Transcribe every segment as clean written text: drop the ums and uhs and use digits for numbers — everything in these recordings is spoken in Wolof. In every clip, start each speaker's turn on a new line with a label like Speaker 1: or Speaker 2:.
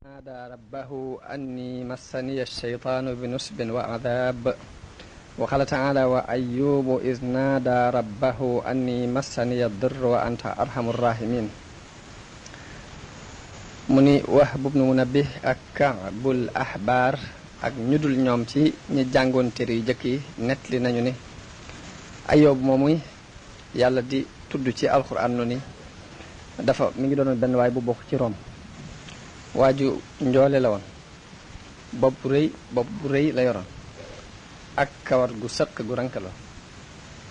Speaker 1: نادى ربه أني مسني الشيطان بنصب وعذاب وقال تعالى وأيوب إذ نادى ربه أني مسني الضر وأنت أرحم الراحمين mu ni Wahb ibn Munabbih ak Ka'bul Ahbar ak ñu dul ñoom ci ñi jàngoon téere yu jëkk yi nettali nañu ni Ayyub moomuy yàlla di tudd ci alxuraan nu ni mi ngi doonoon benn waay bu bokk ci Rom waaju njoole la woon bopp bu rëy la yoroon ak kawar gu sëq gu rankaloo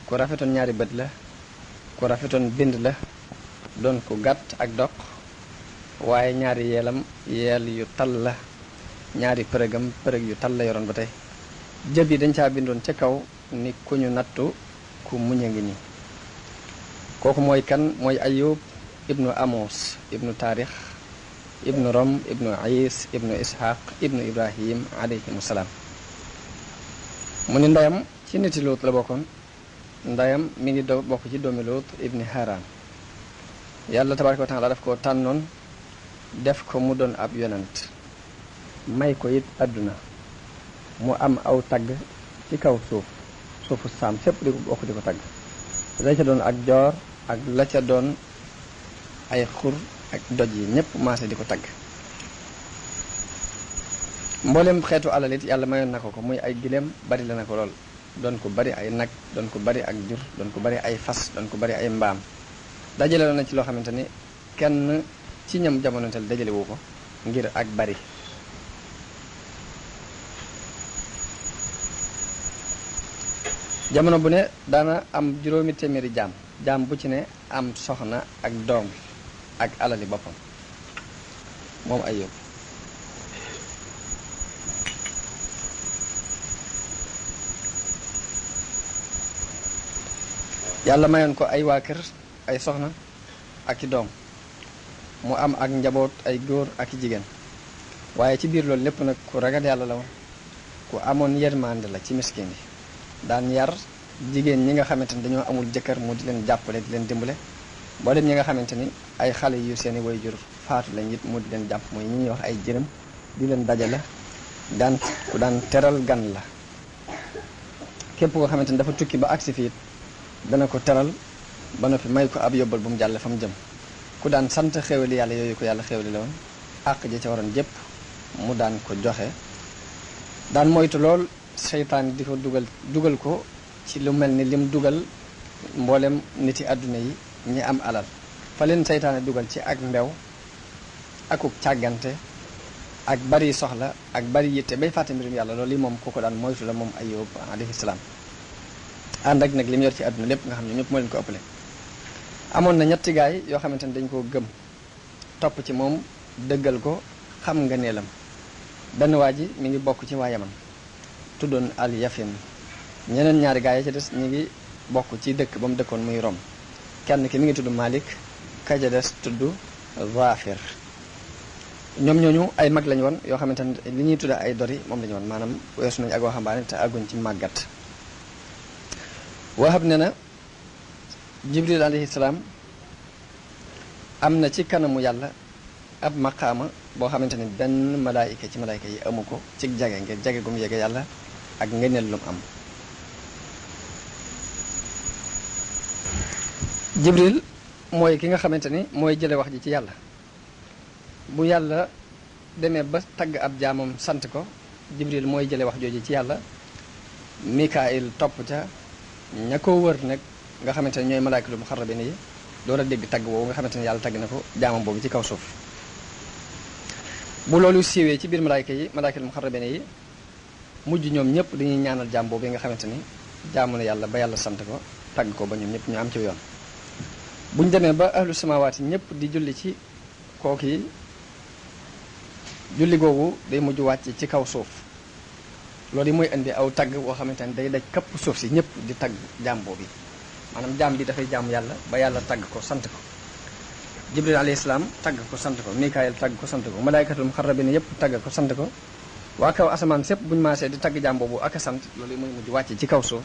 Speaker 1: ku rafetoon ñaari bët la ku rafetoon bind la doon ku gàtt ak doq waaye ñaari yeel yu tal la ñaari përëg yu tal la yoroon ba tey jëb yi dañ caa bindoon ca kaw ni ku ñu nattu ku muñ a ngi nii kooku mooy kan mooy Ayub ibnu Amos ibnu Taarix ibnu Rom ibnu Is ibnu Ishaq ibnu Ibrahim alayhimu salaam mu ni ndeyam ci niti Luut la bokkoon ndeyam mi ngi bokk ci doomi Luut ibni Haran yàlla tabaaraka wa taala daf ko tànnoon def ko mu doon ab yonent may ko it àdduna mu am aw tagg ci kaw suufu saam sépp di ko bokk di ko tagg la ca doon ak joor ak la ca doon ay xur ak doj yi ñépp maase di ko tagg mboolem xeetu alal it yàlla mayoon na ko muy ay gileem bari la na ko lool doon ko bari ay nag doon ko bari ak jur doon ko bari ay fas doon ko bari ay mbaam dajale na ci loo xamante ni kenn ci ñam jamonontel dajale wu ko ngir ak bari jamono bu ne daana am juróomi téeméeri jaam bu ci ne am soxna ak doom ak alali boppam moom Ayub yàlla mayoon ko ay waa kër ay soxna ak i doom mu am ak njaboot ay góor ak i jigéen waaye ci biir loolu lépp nag ku ragal yàlla la woon ku amoon yërmande la ci miskin yi daan yar jigéen ñi nga xamante ni dañoo amul jëkkër mu di leen jàppale di leen dimbale boo dem ñi nga xamante ni ay xale yu seeni waajur faatu lañ it mu di leen jàpp mooy ñi ñuy wax ay jërëm di leen dajale ku daan teral gan la képp koo xamante ni dafa tukki ba agsi fii dana ko teral ba noppi may ko ab yóbbal bu mu jàlle fa mu jëm ku daan sant xéwali yàlla yooyu ko yàlla xéwali la woon àq ja ca waroon jépp mu daan ko joxe daan moytu lool seytaan di ko dugal ko ci lu mel ni lim dugal mboolem niti àdduna yi ñi am alal fa leen seytaane dugal ci ak mbew akuk càggante ak bari soxla ak bari yitte bay fàtte mbirum yàlla loolu yi moom ku ko daan moytu la moom Ayub alayhi salaam ànd ak nag li mu yor ci àdduna lépp nga xam ne ñëpp moo leen ko ëppale amoon na ñetti gaay yoo xamante ne dañ koo gëm topp ci moom dëggal ko xam nga neelam benn waa ji mi ngi bokk ci waa Yaman tuddoon al Yafin ñeneen ñaari gaay yi ca des ñi ngi bokk ci dëkk ba mu dëkkoon muy Rom kenn ki mi ngi tudd Malik ka ca des tudd Zafir ñoom ñooñu ay mag lañu woon yoo xamante ne li ñuy tudda ay dori moom lañu woon maanaam weesu nañu ak waxambaane te àgguñ ci màggat Wahab ne na Jibril alayhi salaam am na ci kanamu yàlla ab maqaama boo xamante ni benn malaayika ci malaayika yi amu ko ci jage ngir jage gu mu yege yàlla ak ngeneel lu mu am Jibril mooy ki nga xamante ni mooy jële wax ji ci yàlla bu yàlla demee ba tagg ab jaamam sant ko Jibril mooy jële wax jooju ci yàlla Mikaayil topp ca ña ko wër nag nga xamante ne ñooy malaaykatul muxarrabin yi door a dégg tagg woowu nga xamante ne yàlla tagg na ko jaamam boobu ci kaw suuf bu loolu siiwee ci biir malaaykatul muxarrabin yi mujj ñoom ñëpp dañuy ñaanal jaam boobu nga xamante ni jaamu na yàlla ba yàlla sant ko tagg ko ba ñoom ñëpp ñu am ci yoon buñ demee ba ahlu samawaati ñëpp di julli ci kooku yi julli googu day mujj wàcc ci kaw suuf loolu yi mooy indi aw tagg boo xamante ni day daj kapp suuf si ñëpp di tagg jaam boobu maanaam jaam bi dafay jaamu yàlla ba yàlla tagg ko sant ko Jibril alayhi salaam tagg ko sant ko Mikaayil tagg ko sant ko malaaykatul muxarrabin yëpp tagg ko sant ko waa kaw asamaan sépp buñu maasee di tagg jaam boobu ak a sant loolu yi mooy mujj wàcc ci kaw suuf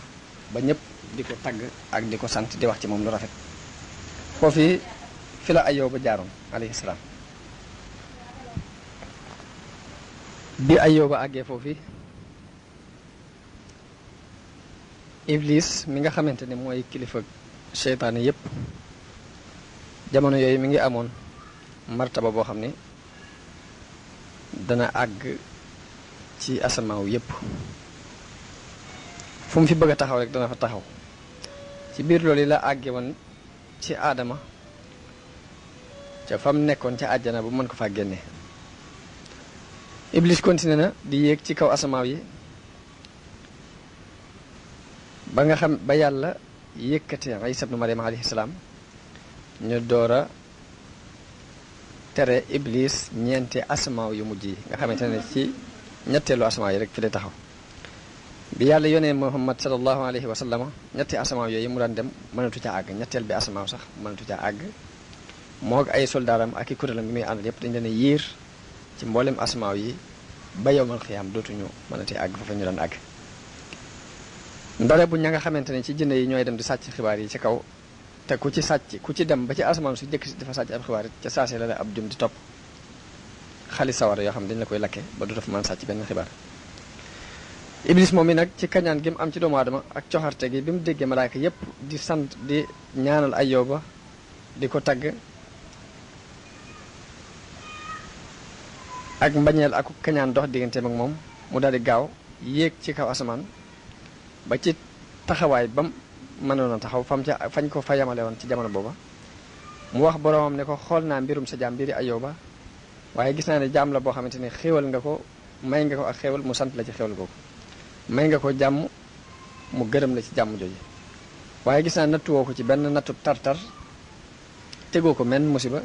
Speaker 1: ba ñëpp di ko tagg ak di ko sant di wax ci moom lu rafet foofu fi la Ayuba jaaroon alayhi salaam bi Ayyuba àggee foofu Iblis mi nga xamante ne mooy kilifa seytaane yépp jamono yooyu mi ngi amoon martaba boo xam ne dana àgg ci asamaaw yépp fu mu fi bëgg a taxaw rek dana fa taxaw ci biir loolu la àgge woon ci aadama ca fam nekkoon ca àjjana bu mën ko faa génne Iblis continué na di yéeg ci kaw asamaaw yi ba nga xam ba yàlla yëkkati Isa ibnu Maryam alayhi salaam ñu door a tere Iblis ñeenti asamaaw yu mujj yi nga xamante ne ci ñetteelu asamaaw yi rek fi lay taxaw bi yàlla yónnee Muhammad sallallahu alayhi wa sallam ñetti asamaaw yooyu mu daan dem mënatu ca àgg ñetteel bi asamaaw sax mënatu ca àgg moog ay soldaaram ak i kuréelam bi muy àndal yépp dañ leen a yiir ci mboolem asamaaw yi ba yowmal xiyaam dootuñu mënati àgg foofa ñu daan àgg ndare bu ña nga xamante ne ci jinne yi ñooy dem di sàcc xibaar yi ci kaw te ku ci sàcc ku ci dem ba ci asamaan su jëkk si dafa sàcc ab xibaar it ca saase la la ab jum di topp xali sawara yoo xam ne dañ la koy lakke ba du dafa mën sàcc benn xibaar Iblis moom mi nag ci kañaan gi mu am ci doomu aadama ak coxarte gi bi mu déggee malaayka yépp di sant di ñaanal Ayyuba di ko tagg ak mbañeel ak kañaan dox digganteem ak moom mu daal di gaaw yéeg ci kaw asamaan ba ci taxawaay bam mënoon a taxaw fañ ko fa yamale woon ci jamono booba mu wax boroomam ne ko xool naa mbirum sa jaam mbiri Ayyuba waaye gis naa ne jaam la boo xamante ne xéewal nga ko may nga ko ak xéewal mu sant la ci xéewal googu may nga ko jàmm mu gërëm la ci jàmm jooju waaye gis naa nattuwoo ko ci benn nattu tartar tegoo ko menn musiba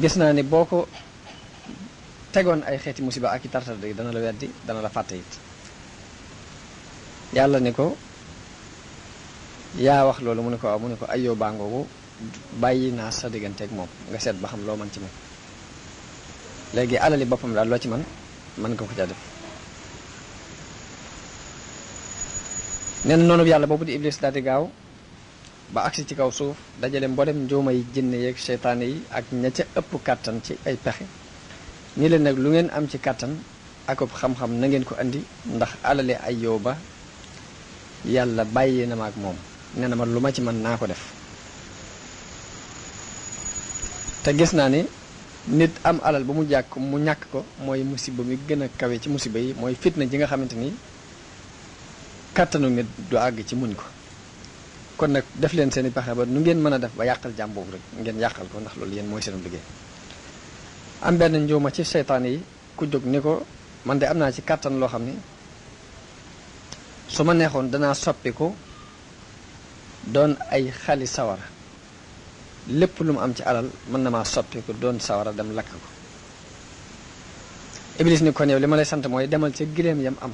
Speaker 1: gis naa ni boo ko tegoon ay xeeti musiba ak i tartar de dana la weddi dana la fàtte it yàlla ni ko yaa wax loolu mu ne ko waaw mu ne ko Ayyuba ngoogu bàyyi naa sa digganteeg moom nga seet ba xam loo man ci moom léegi alali boppam daal loo ci man nga ko ca def nen noonu yàlla boobu di Iblis daal di gaaw ba agsi ci kaw suuf dajale mboolem njuuma yi jinne yeeg seytaane yi ak ña ca ëpp kàttan ci ay pexe ni leen nag lu ngeen am ci kàttan akub xam-xam na ngeen ko andi ndax alali Ayyuba yàlla bàyyi na ma ak moom nee na ma lu ma ci mën naa ko def te gis naa ni nit am alal ba mu jàkk mu ñàkk ko mooy musiba mi gën a kawe ci musiba yi mooy fitna ji nga xamante ni kàttanu nit du àgg ci muñ ko kon nag def leen seen i pexe ba nu ngeen mën a def ba yàqal jàmm boobu rek ngeen yàqal ko ndax loolu yéen mooy seen liggéey am benn njuuma ci seytaane yi ku jóg ni ko man de am naa ci kàttan loo xam ni su ma neexoon danaa soppiku doon ay xali sawara lépp lu mu am ci alal mën na maa soppiku doon sawara dem lakk ko Iblis ni kon yow li ma lay sant mooy demal ca gileem yam am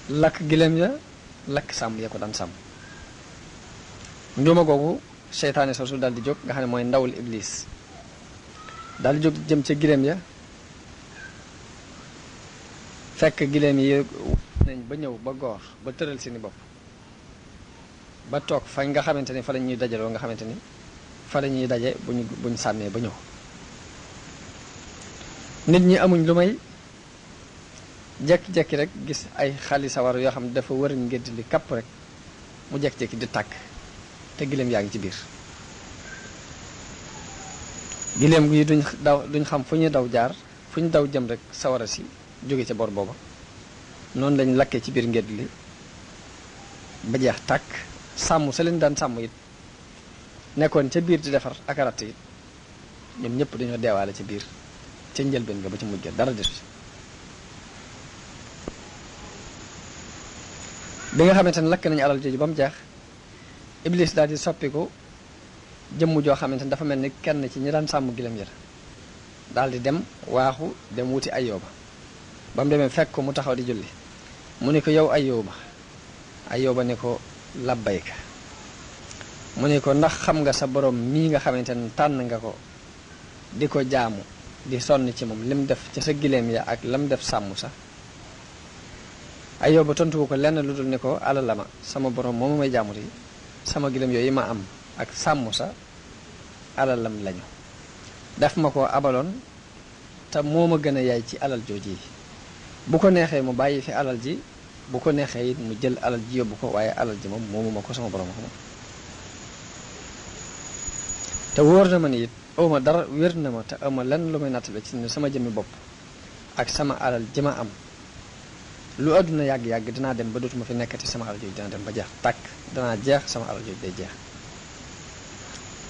Speaker 1: lakk gileem ya lakk sàmm ya ko daan sàmm njuuma googu seytaane soosu daal di jóg nga xam ne mooy ndawul Iblis daal di jóg jëm ca gileem ya fekk gileem yi nañ ba ñëw ba goor ba tëral seeni bopp ba toog fañ nga xamante ni fa la ñuy dajaloo nga xamante ni fa la ñuy daje buñ sàmmee ba ñëw nit ñi amuñ lu may jekki-jekki rek gis ay xali sawar yoo xam ne dafa wër ngédd li kapp rek mu jekki-jekki di tàkk te gileem yaa ngi ci biir gileem gi duñ xam fu ñu daw jaar fu ñu daw jëm rek sawara si jóge ca bor booba noonu lañ lakkee ci biir ngédd li ba jeex tàkk sàmm sa leen daan sàmm it nekkoon ca biir di defar ak ratt it ñoom ñëpp dañoo deewaale ca biir ca njëlbeen nga ba ci mujj dara desu bi nga xamante ne lakk nañu alal jooju ba mu jeex Iblis daal di soppiku jëmm joo xamante ne dafa mel ni kenn ci ñi daan sàmm gilam yër daal di dem waaxu dem wuti Ayyuba ba mu demee fekk ko mu taxaw di julli mu ne ko yow Ayyuba ne ko labbayka mu ne ko ndax xam nga sa borom mii nga xamante ne tànn nga ko di ko jaamu di sonn ci moom lim def ci sa gileem ya ak lam def sàmm sa Ayyuba tontu ko lenn lu dul ne ko alal ma sama borom moomu may jaamu di sama gileem yooyu ma am ak sàmm sa alalam lañu daf ma ko abaloon te moo ma gën a yaay ci alal jooji yi bu ko neexee mu bàyyi fi alal ji bu ko neexee it mu jël alal ji yóbbu ko waaye alal ji moom moomu ma ko sama borom ko moom te wóor na ma ni it awma dara wér na ma te awma lenn lu may nattale ci ne sama jëmmi bopp ak sama alal ji ma am lu àdduna yàgg-yàgg dinaa dem ba dootuma fi nekkati sama alal jooju dina dem ba jeex tàkk danaa jeex sama alal jooju day jeex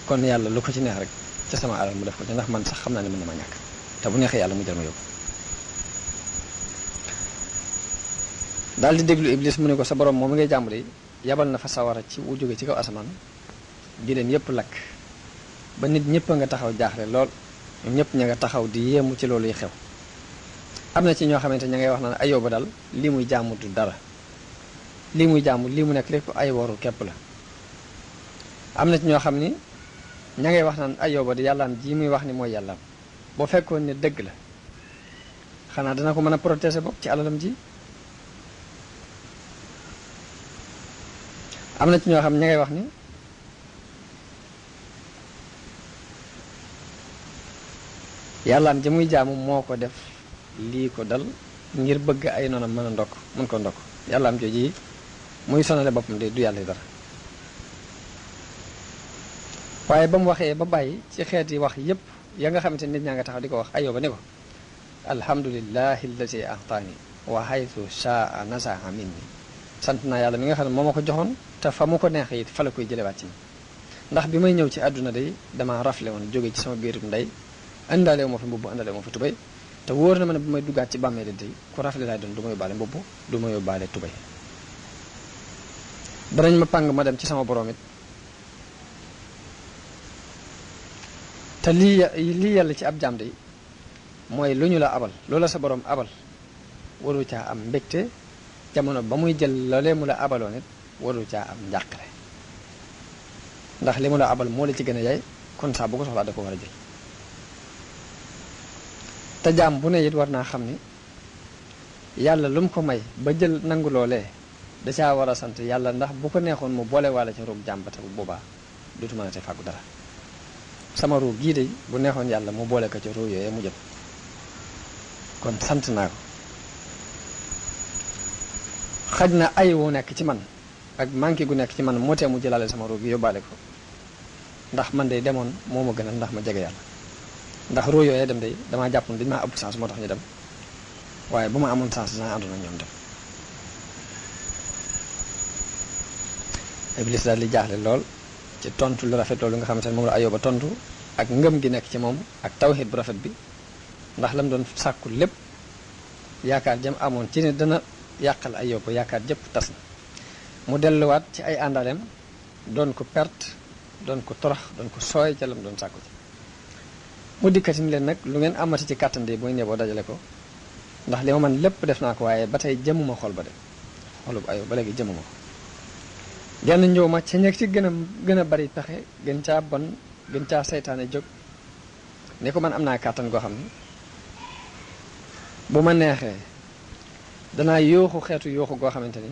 Speaker 1: kon yàlla lu ko ci neex rek ca sama alal mu def ko ci ndax man sax xam naa ne mën na ma ñàkk te bu neexee yàlla mu jël ma yóbbu daal di déglu iblis mu ne ko sa borom moom mi ngay jàmbur yi yabal na fa sawara ci wu jóge ci kaw asamaan giléem yépp lakk ba nit ñëpp a nga taxaw jaaxle lool ñoom ñëpp ña nga taxaw di yéemu ci loolu yi xew am na ci ñoo xamante ña ngay wax naan Ayyuba dal lii muy jaamu du dara lii muy jaamu lii mu nekk lépp ay waru képp la am na ci ñoo xam ni ña ngay wax naan Ayyuba di yàllaam ji muy wax ni mooy yàllaam boo fekkoon ne dëgg la xanaa dana ko mën a protéger bopp ci alalam ji am na ci ñoo xam ña ngay wax ni yàllaam ji muy jaamu moo ko def lii ko dal ngir bëgg ay noonam mën a ndokk mën ko ndokk yàllaam jooji muy sonale boppam de du yàlla dara waaye ba mu waxee ba bàyyi ci xeeti wax yépp ya nga xamante nit ñaa nga taxaw di ko wax Ayyuba ne ko alhamdulillahi allati ahtaani wa haythu shaa nasaha minni sant naa yàlla mi nga xam ne moo ma ko joxoon te fa mu ko neexee it fa la koy jëlewaat ci ndax bi may ñëw ci àdduna day dama rafle woon jóge ci sama biirum ndey indaalewu ma fi mbubb indaalewu ma fi tubay te wóor na ma ne bu may duggaat ci bàmmeel day ku rafle laay doon du ma yóbbaale mbubb du ma yóbbaale tubay danañ ma pàng ma dem ci sama borom it te lii yàlla ci ab jaam day mooy lu ñu la abal loola sa borom abal waru caa am mbégte jamono ba muy jël loolee mu la abaloon it waru caa am njàqare ndax li mu la abal moo la ci gën a yaay kon saa bu ko soxlaa da ko war a jël te jaam bu ne it war naa xam ni yàlla lu mu ko may ba jël nangu loolee da caa war a sant yàlla ndax bu ko neexoon mu boole waale ca ruug jaam ba te bu boobaa dootu mën a te fàggu dara sama ruug gii de bu neexoon yàlla mu boole ko ca ruug yooyee mu jël kon sant naa ko xaj na ay wu nekk ci man ak manqué gu nekk ci man moo tee mu jëlaale sama ruug gi yóbbaale ko ndax man de demoon moo ma gënal ndax ma jege yàlla ndax ruug yooyee dem de damaa jàpp ne dañu maa ëpp chance moo tax ñu dem waaye bu ma amoon chance dinaa àndoon ak ñoom dem Iblis daal di jaaxle lool ci tontu lu rafet loolu nga xamante ne moom la Ayyuba tontu ak ngëm gi nekk ci moom ak tawhid bu rafet bi ndax lam doon sàkku lépp yaakaar jëm amoon ci ne dana yàqal Ayyuba yaakaar jëpp tas na mu delluwaat ci ay àndaleem doon ko perte doon ko torox doon ko sooy ca lam doon sàkku ci mu dikkati ni leen nag lu ngeen amati ci kàttan de booy neboo dajale ko ndax li ma man lépp def naa ko waaye ba tey jëmuma xol ba de xolub Ayyuba ba léegi jëmuma ko genn njëw ma ca ñeg ci gën a bari pexe gën caa bon gën caa seytaane jóg ne ko man am naa kàttan goo xam ne bu ma neexee danaa yooxu xeetu yooxu goo xamante ni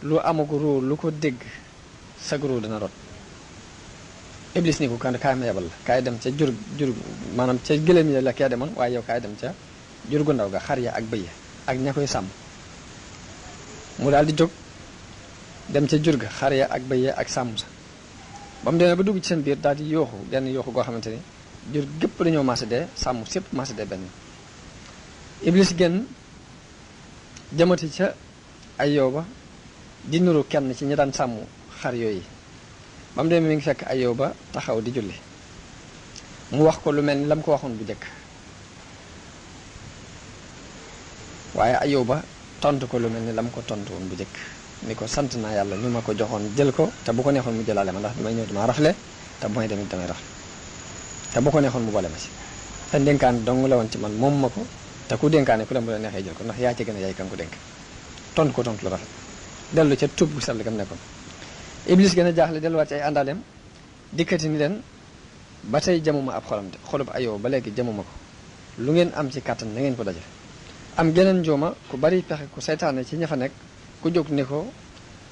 Speaker 1: lu amagu ruu lu ko dégg sag ruu dana rot Iblis ni ko kan kaay ma yebal la kaay dem ca jur maanaam ca gëléem yi la kee demoon waaye yow kaay dem ca jur gu ndaw ga xar ya ak bëy ya ak ña koy sàmm mu daal di jóg dem ca jur ga xar ya ak bëy ya ak sàmm sa ba mu demee ba dugg ci seen biir daal di yooxu genn yooxu goo xamante ni jur gépp dañoo maase dee sàmm sépp maase dee benn Iblis génn jëmati ca Ayyuba di nuru kenn ci ñi daan sàmm xar yooyu ba mu demee mi ngi fekk Ayyuba taxaw di julli mu wax ko lu mel ni lam ko waxoon bu njëkk waaye Ayyuba tontu ko lu mel ni lam ko tontu woon bu njëkk ni ko sant naa yàlla ñu ma ko joxoon jël ko te bu ko neexoon mu jëlaale ma ndax damay ñëw damaa rafle te bu may demit damay rafle te bu ko neexoon mu boole ma ci te dénkaan dong la woon ci man moom ma ko te ku dénkaane ku dem bu la neexee jël ko ndax yaa ci gën a yaay kan ko dénk tontu ko tontu lu rafet dellu ca tub gu sell gam nekkoon Iblis gën a jaaxle delluwaat ci ay àndaaleem dikkati ni leen ba tey jamuma ab xolam de xolub Ayyuba ba léegi jamuma ko lu ngeen am ci kàttan na ngeen ko dajale am geneen njuuma ku bari pexe ku seytaane ci ña fa nekk ku jóg ni ko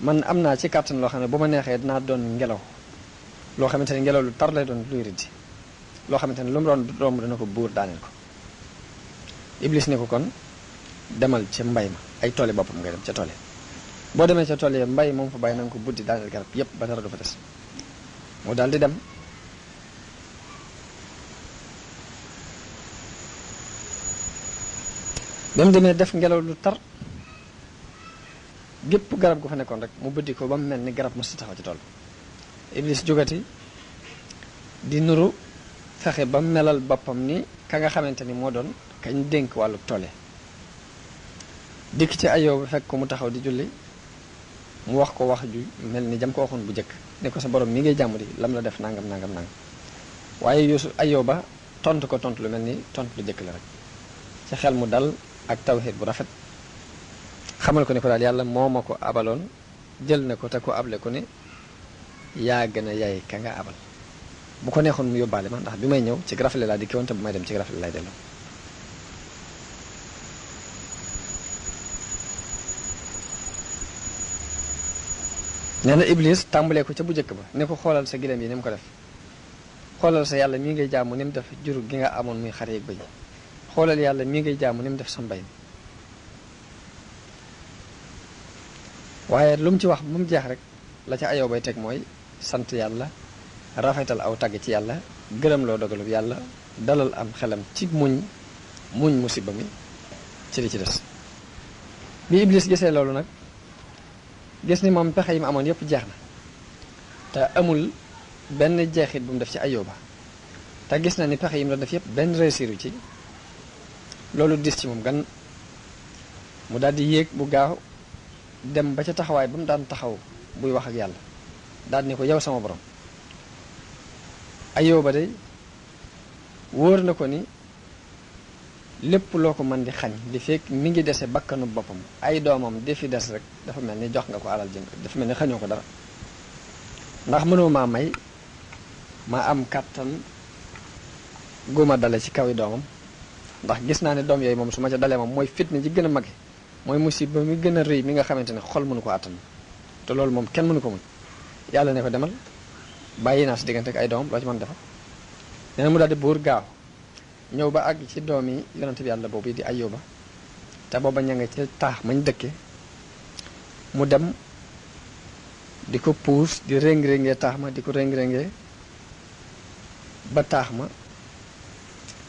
Speaker 1: man am naa ci kàttan loo xam ne bu ma neexee dinaa doon ngelaw loo xamante ne ngelaw lu tar lay doon luy riddi loo xamante ne lu mu doon romb dana ko buur daaneel ko. Iblis ne ko kon demal ca mbay ma ay tooli boppam ngay dem ca tool yi boo demee ca tool yi mbay moom fa bàyyi na nga ko buddi daaneel garab yépp ba dara du fa des. mu daal di dem ba mu demee def ngelaw lu tar gépp garab gu fa nekkoon rek mu buddi ko ba mu mel ni garab mu si taxaw ci tool Iblis jógati di nuru fexe ba melal boppam ni ka nga xamante ni moo doon kañ dénk wàllu toole dikk ci Ayóoba fekk ko mu taxaw di julli mu wax ko wax ju mel ni jam ko waxoon bu njëkk ne ko sa borom mi ngay jàmm di lam la def nangam nangam nangam waaye Ayóoba tontu ko tontu lu mel ni tontu lu njëkk la rek ci xel mu dal ak tawxiid bu rafet xamal ko ne ko daal yàlla moo ma ko abaloon jël na ko te ko able ko ne yaa gën a yaay ka nga abal bu ko neexoon mu yóbbaale ma ndax bi may ñëw ci rafle laa dikki woon te bu may dem ci rafle lay delloo. nee na Iblis tàmbalee ko ca bu njëkk ba ne ko xoolal sa gileem yi ni mu ko def xoolal sa yàlla mii ngay jaamu ni mu def jur gi nga amoon muy xar yeeg bëy xoolal yàlla mii ngay jaamu ni mu def sa mbay mi waaye lu mu ci wax bu mu jeex rek la ca Ayóoba bay teg mooy sant yàlla rafetal aw tagg ci yàlla gërëm loo dogalub yàlla dalal am xelam ci muñ musiba mi ci li ci des. bi Iblis gisee loolu nag gis ni moom pexe yi mu amoon yépp jeex na te amul benn jeexit bu mu def ci Ayóoba te gis na ni pexe yi mu doon def yépp benn réussiru ci loolu dis ci moom gan mu daal di yéeg bu gaaw dem ba ca taxawaay ba mu daan taxaw buy wax ak yàlla daal ni ko yow sama borom Ayóoba de wóor na ko ni lépp loo ko mën di xañ di fekk mi ngi dese bakkanu boppam ay doomam di fi des rek dafa mel ni jox nga ko alal jën dafa mel ni xañoo ko dara ndax mënoo maa may ma am kàttan guma dale ci kaw yi doomam ndax gis naa ne doom yooyu moom su ma ca dalee moom mooy fitna ji gën a mage mooy musiba mi gën a rëy mi nga xamante ne xol mënu ko àttan te loolu moom kenn mënu ko mën yàlla ne ko demal bàyyi naa si diggante ak ay doomam loo ci mën defar nee na mu daal di buur gaaw ñëw ba àgg ci doom yi yonante bi yàlla boobu di Ayóoba te booba ña nga ca taax mañ dëkke mu dem di ko puus di réng-réngee taax ma di ko réng-réngee ba taax ma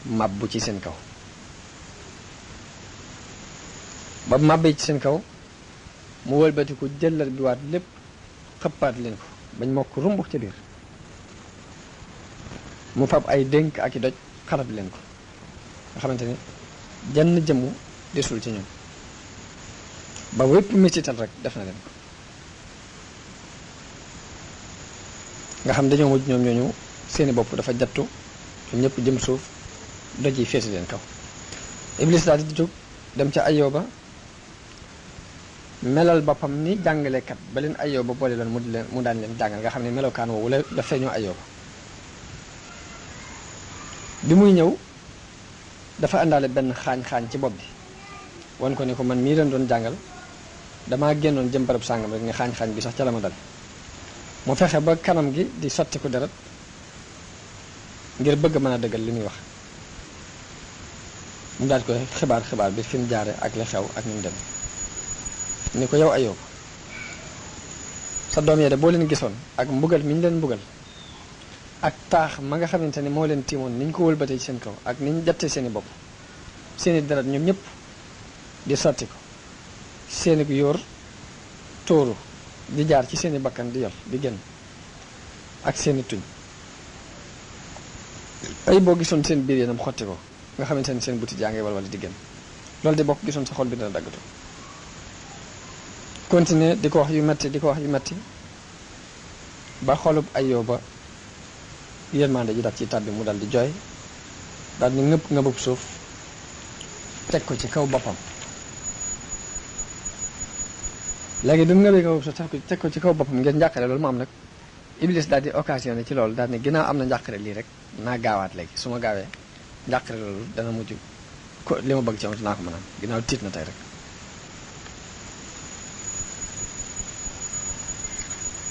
Speaker 1: màbbu ci seen kaw ba màbbee ci seen kaw mu wëlbati ko jëlal bi waat lépp xëppaat leen ko bañ mokk rumbux ca biir mu fab ay dénk ak i doj xarab leen ko nga xamante ni jenn jëmmu desul ci ñoom ba wépp mettital rek def na leen ko nga xam dañoo mujj ñoom ñooñu seeni bopp dafa jattu ñoom ñëpp jëm suuf doj yi féeti leen kaw Iblis daal di jóg dem ca Ayóoba melal boppam ni jàngalekat ba leen Ayóoba boole loon mu daan leen jàngal nga xam ne melokaan woowu la feeñoo Ayóoba bi muy ñëw dafa àndaale benn xaañ-xaañ ci bopp bi wan ko ne ko man mii leen doon jàngal damaa génnoon jëm barab sàngam rek ne xaañ-xaañ bi sax ca la ma dal mu fexe ba kanam gi di sotti ko deret ngir bëgg mën a dëggal li muy wax mu daal koy xibaar bi fi mu jaare ak li xew ak ni mu dem ni ko yow Ayóoba sa doom yee de boo leen gisoon ak mbugal mi ñu leen mbugal ak taax ma nga xamante ne moo leen tiimoon ni ñu ko wëlbatee ci seen kaw ak ni ñu jattee seeni bopp seeni deret ñoom ñëpp di sotti ko seeni yóor tóoru di jaar ci seeni bakkan di yor di génn ak seeni tuñ ay boo gisoon seen biir yéenam xotti ko nga xamante ne seen buti jàngee wala di génn loolu de bokk gisoon sa xol bi dina daggatu continuer di ko wax yu metti ba xolub Ayóoba yërmande ji daf ci tàbbi mu dal di jooy dal di ngëbub suuf teg ko ci kaw boppam léegi bi mu ngëbub suuf teg ko ci kaw boppam ngir njàqare loolu mu am nag Iblis daal di occasionné ci loolu daal ne ginnaaw am na njàqare lii rek naa gaawaat léegi su ma gaawee njàqare loolu dana mujj ko li ma bëgg ci am dinaa ko mën a am ginnaaw tiit na tey rek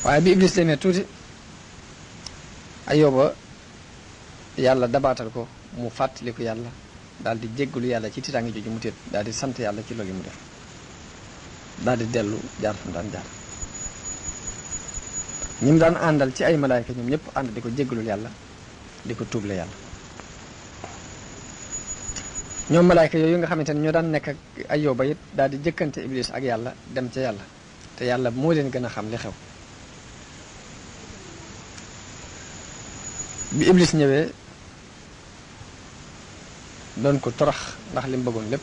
Speaker 1: waaye bi Iblis demee tuuti Ayóoba yàlla dabaatal ko mu fàttaliku yàlla daal di jéggalu yàlla ci tiitaange jooju mu téet daal di sant yàlla ci loolu mu def daal di dellu jaar fu mu daan jaar ñi mu daan àndal ci ay malaayka ñoom ñëpp ànd di ko jéggalul yàlla di ko tuuble yàlla ñoom malaayka yooyu nga xamante ne ñoo daan nekk ak Ayyuba it daal di jëkkante Iblis ak yàlla dem ca yàlla te yàlla moo leen gën a xam li xew bi Iblis ñëwee doon ko torox ndax li mu bëggoon lépp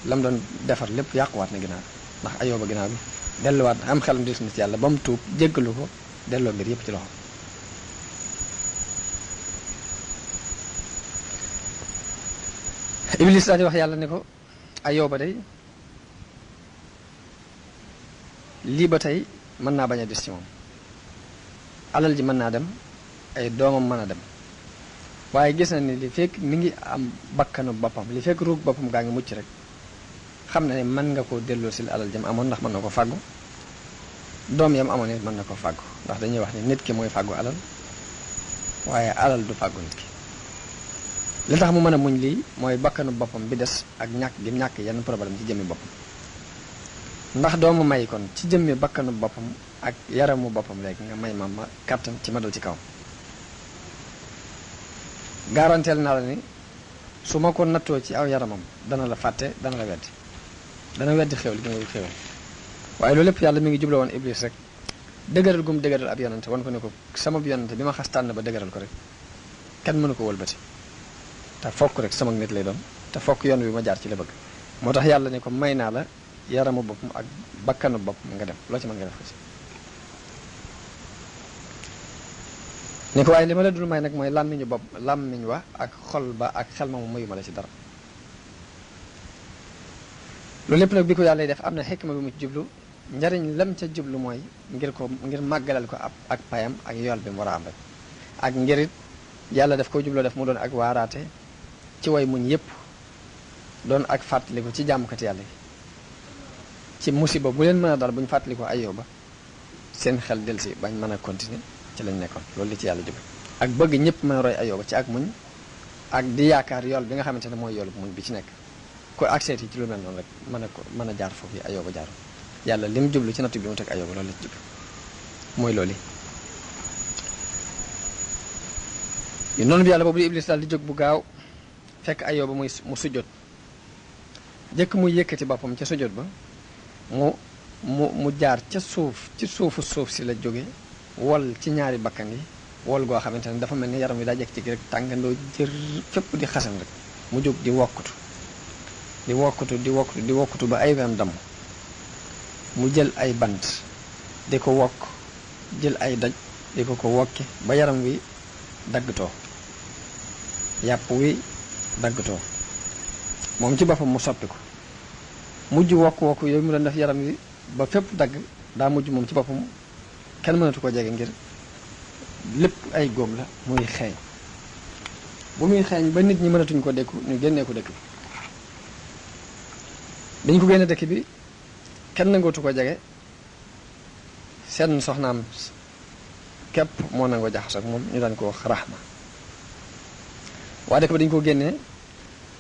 Speaker 1: lam doon defar lépp yàquwaat na ginnaaw ndax Ayyuba ginnaaw bi delluwaat am xelam des na ci yàlla ba mu tuub jéggalu ko delloo mbir yépp ci loxo Iblis daal di wax yàlla ne ko Ayyuba day lii ba tey mën naa bañ a des ci moom alal ji mën naa dem ay doomam mën a dem waaye gis na ni li fekk mi ngi am bakkanu boppam li fekk ruug boppam gaa ngi mucc rek xam na ne mën nga koo delloo si alal jam amoon ndax mën na ko fàggu doom yam amoon it mën na ko fàggu ndax dañuy wax ne nit ki mooy fàggu alal waaye alal du fàggu nit ki li tax mu mën a muñ lii mooy bakkanu boppam bi des ak ñàkk gi ñàkk yenn problème ci jëmmi boppam ndax doomu may kon ci jëmmi bakkanu boppam ak yaramu boppam léegi nga may ma kàttan ci ma dal ci kawam garanteel naa la ni su ma ko nattoo ci aw yaramam dana la fàtte dana la weddi dana weddi xéwal gi ngay xéwal waaye loolu lépp yàlla mi ngi jubla woon Iblis rek dëgëral gum dëgëral ab yonante wan ko ne ko sama yonante bi ma xas tànn ba dëgëral ko rek kenn mënu ko wëlbati te fokk rek sama nit lay doon te fokk yoon wi ma jaar ci la bëgg moo tax yàlla ne ko may naa la yaramu boppam ak bakkanu boppam nga dem loo ci mën nga def ko ci ni ko waaye li ma la dul may nag mooy làmmiñ wa ak xol ba ak xel ma mu mayu ma la ci dara loolu lépp nag bi ko yàlla def am na xikma bi mu ci jublu njariñ lam ca jublu mooy ngir màggalal ko ak payam ak yool bi mu war a am rek ak ngirit yàlla daf ko jubloo def mu doon ak waaraate ci way muñ yépp doon ak fàttaliku ci jàmmkat yàlla yi ci musiba bu leen mën a dal bu ñu fàttaliku Ayyuba seen xel delsi bañ mën a continuer ci lañ nekkoon loolu li ci yàlla jublu ak bëgg ñëpp mën a roy Ayyuba ci ak muñ ak di yaakaar yool bi nga xamante ne mooy yoolu muñ bi ci nekk ko accès yi ci lu mel noonu rek mën a jaar foofu yi Ayyuba jaaru yàlla lim jublu ci nattu bi mu teg Ayyuba loolu la ci jublu mooy loolu yi noonu bi yàlla boobu di Iblis daal di jóg bu gaaw fekk Ayyuba mu sujjóot jëkk muy yëkkati boppam ca sujjóot ba mu jaar ca suuf ci suufu suuf si la jóge wol ci ñaari bakkan yi wol goo xamante ne dafa mel ni yaram wi daa jekk ci rek tàngandoo jër fépp di xasan rek mu jóg di wokkutu ba ay wem damm mu jël ay bant di ko wokk jël ay doj di ko wokki ba yaram wi daggatoo yàpp wi daggatoo moom ci boppam mu soppi ko mujj wokk yooyu mu doon def yaram wi ba fépp dagg daa mujj moom ci boppam kenn mënatu ko jege ngir lépp ay góom la muy xeeñ bu muy xeeñ ba nit ñi mënatuñ ko dékku ñu génnee ko dëkk bi dañ ko génne dëkk bi kenn nangootu ko jege seen soxnaam képp moo nangoo jaxasoo ak moom ñu daan ko wax Rahma waa dëkk ba dañ ko génnee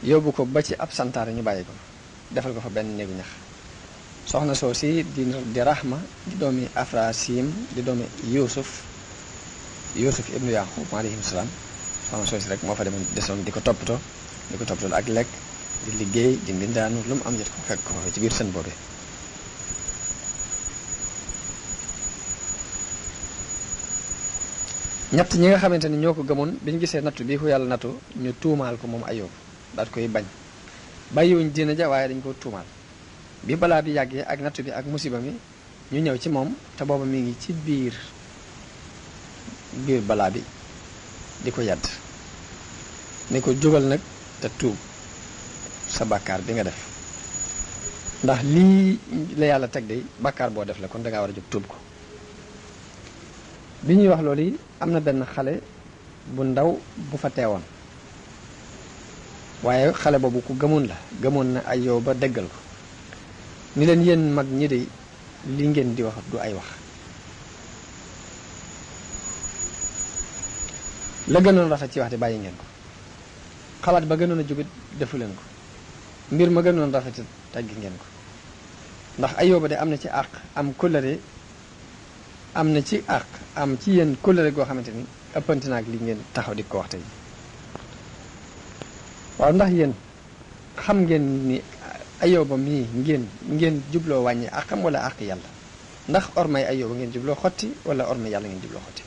Speaker 1: yóbbu ko ba ci ab santaare ñu bàyyi ko defal ko fa benn néegu ñax soxna soo si di Rahma di doomi Afrasim di doomi Yuusuf ibnu Yaqub alayhim salaam soxna soo si rek moo fa demoon desoon di ko toppatoo ak lekk di liggéey di mbindaanu lu mu am jot ko fekk ko fa ci biir seen boobee ñett ñi nga xamante ni ñoo ko gëmoon bi ñu gisee nattu bii ko yàlla nattu ñu tuumaal ko moom Ayyub daal koy bañ bàyyiwuñ diina ja waaye dañ ko tuumaal bi balaa bi yàggee ak nattu bi ak musiba mi ñu ñëw ci moom te booba mi ngi ci biir balaa bi di ko yàdd ni ko jógal nag te tuub sa bàkkaar bi nga def ndax lii la yàlla teg de bàkkaar boo def la kon dangaa war a jóg tuub ko bi ñuy wax loolu yi am na benn xale bu ndaw bu fa teewoon waaye xale boobu ku gëmoon na Ayyub ba déggal ko ni leen yéen mag ñi de li ngeen di wax du ay wax la gënoon rafet ci wax de bàyyi ngeen ko xalaat ba gënoon a jubit defu leen ko mbir ma gënoon rafet teggi ngeen ko ndax Ayóoba de am na ci àq am kóllëre am na ci àq am ci yéen kóllëre goo xamante ni ëppanti naag li ngeen taxaw di ko wax tey waaw ndax yéen xam ngeen ni Ayóoba mii ngeen jubloo wàññi àqam wala àq yàlla ndax ormay Ayóoba ngeen jubloo xotti wala ormay yàlla ngeen jubloo xotti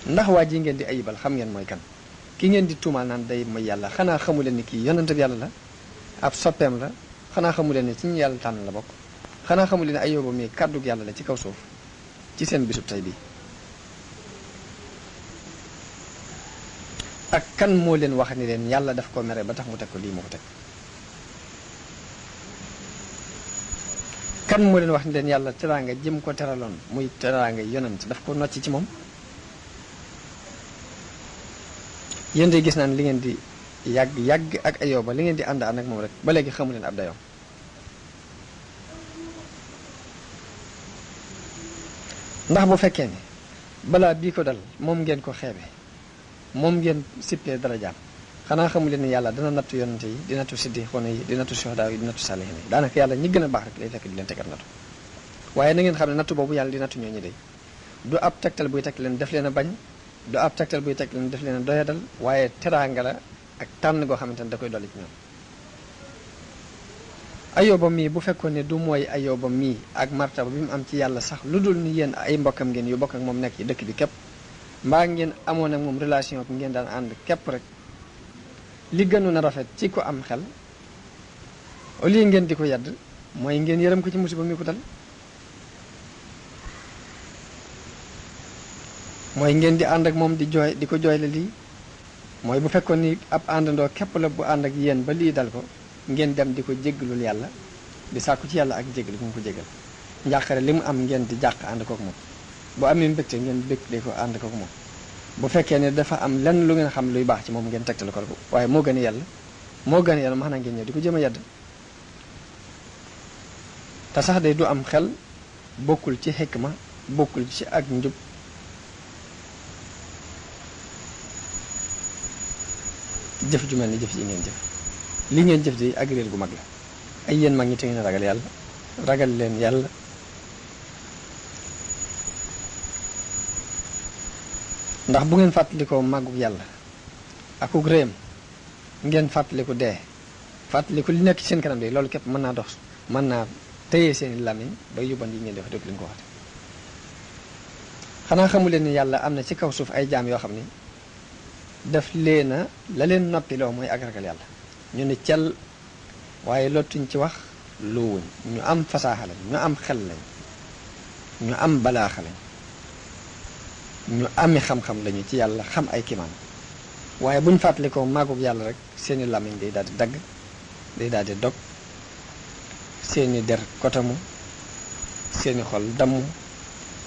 Speaker 1: ndax waa ji ngeen di ayibal xam ngeen mooy kan ki ngeen di tuumaal naan day mooy yàlla xanaa xamu leen ni kii yonent bi yàlla la ab soppeem la xanaa xamu leen ni ci ñu yàlla tànn la bokk xanaa xamu leen ne Ayóoba mii kàddug yàlla la ci kaw suuf ci seen bisub tey bii ak kan moo leen wax ni leen yàlla daf ko mere ba tax mu teg ko lii mu ko teg kan moo leen wax ni leen yàlla teraanga jëm ko teraloon muy teraanga yonent daf ko nocc ci moom yéen de gis naan li ngeen di yàgg ak Ayóoba li ngeen di ànd ak moom rek ba léegi xamu leen ab dayoom ndax bu fekkee ne balaa bii ko dal moom ngeen ko xeebe moom ngeen sippee darajaam xanaa xamu leen ni yàlla dana nattu yonante yi di nattu siddiqoona yi di nattu suhadaa yi di nattu saalihiin yi daanaka yàlla ñi gën a baax rek lay fekk di leen tegal nattu waaye na ngeen xam ne nattu boobu yàlla di nattu ñooñu day du ab tegtal buy teg leen def leen a bañ du ab tegtal buy teg leen def leen a doyadal waaye teraanga la ak tànn goo xamante ne da koy dolli ci ñoom Ayóoba mii bu fekkoon ne du mooy Ayóoba mii ak martaba bi mu am ci yàlla sax lu dul ni yéen ay mbokkam ngeen yu bokk ak moom nekk ci dëkk bi képp mbaa ngeen amoon ak moom relation bi ngeen daan ànd képp rek li gënoon a rafet ci ko am xel au lieu ngeen di ko yedd mooy ngeen yërëm ko ci musiba mi ko dal mooy ngeen di ànd ak moom di jooy di ko jooyle lii mooy bu fekkoon ni ab àndandoo képp la bu ànd ak yéen ba lii dal ko ngeen dem di ko jéggalul yàlla di sàkku ci yàlla ak jéggal bu mu ko jéggal njàqare li mu am ngeen di jàq ànd kook moom bu amee mbégte ngeen bég di ko ànd kook moom bu fekkee ne dafa am lenn lu ngeen xam luy baax ci moom ngeen tegtal ko waaye moo gën a yàlla maanaam ngeen ñëw di ko jëm a yedd te sax day du am xel bokkul ci xikma bokkul ci ak njub jëf ju mel ni jëf ji ngeen jëf li ngeen jëf di ak réer gu mag la ay yéen mag ñi te ngeen ragal yàlla ragal leen yàlla ndax bu ngeen fàttalikoo màggug yàlla akuk réyam ngeen fàttaliku dee fàttaliku li nekk ci seen kanam de loolu képp mën naa dox mën naa téye seeni làmmiñ ba yóbban yi ngeen def dëgg li nga ko waxte xanaa xamu leen ni yàlla am na ci kaw suuf ay jaam yoo xam ni daf leena la leen noppiloo mooy ak ragal yàlla ñu ni cel waaye lottuñ ci wax luwuñ ñu am fasaaxa lañ ñu am xel lañ ñu am balaaxa lañ ñu ami xam-xam lañu ci yàlla xam ay kimaan waaye buñ fàttalikoo màggug yàlla rek seeni làmmiñ day daal di dagg day daal di dog seeni der kotamu seeni xol damm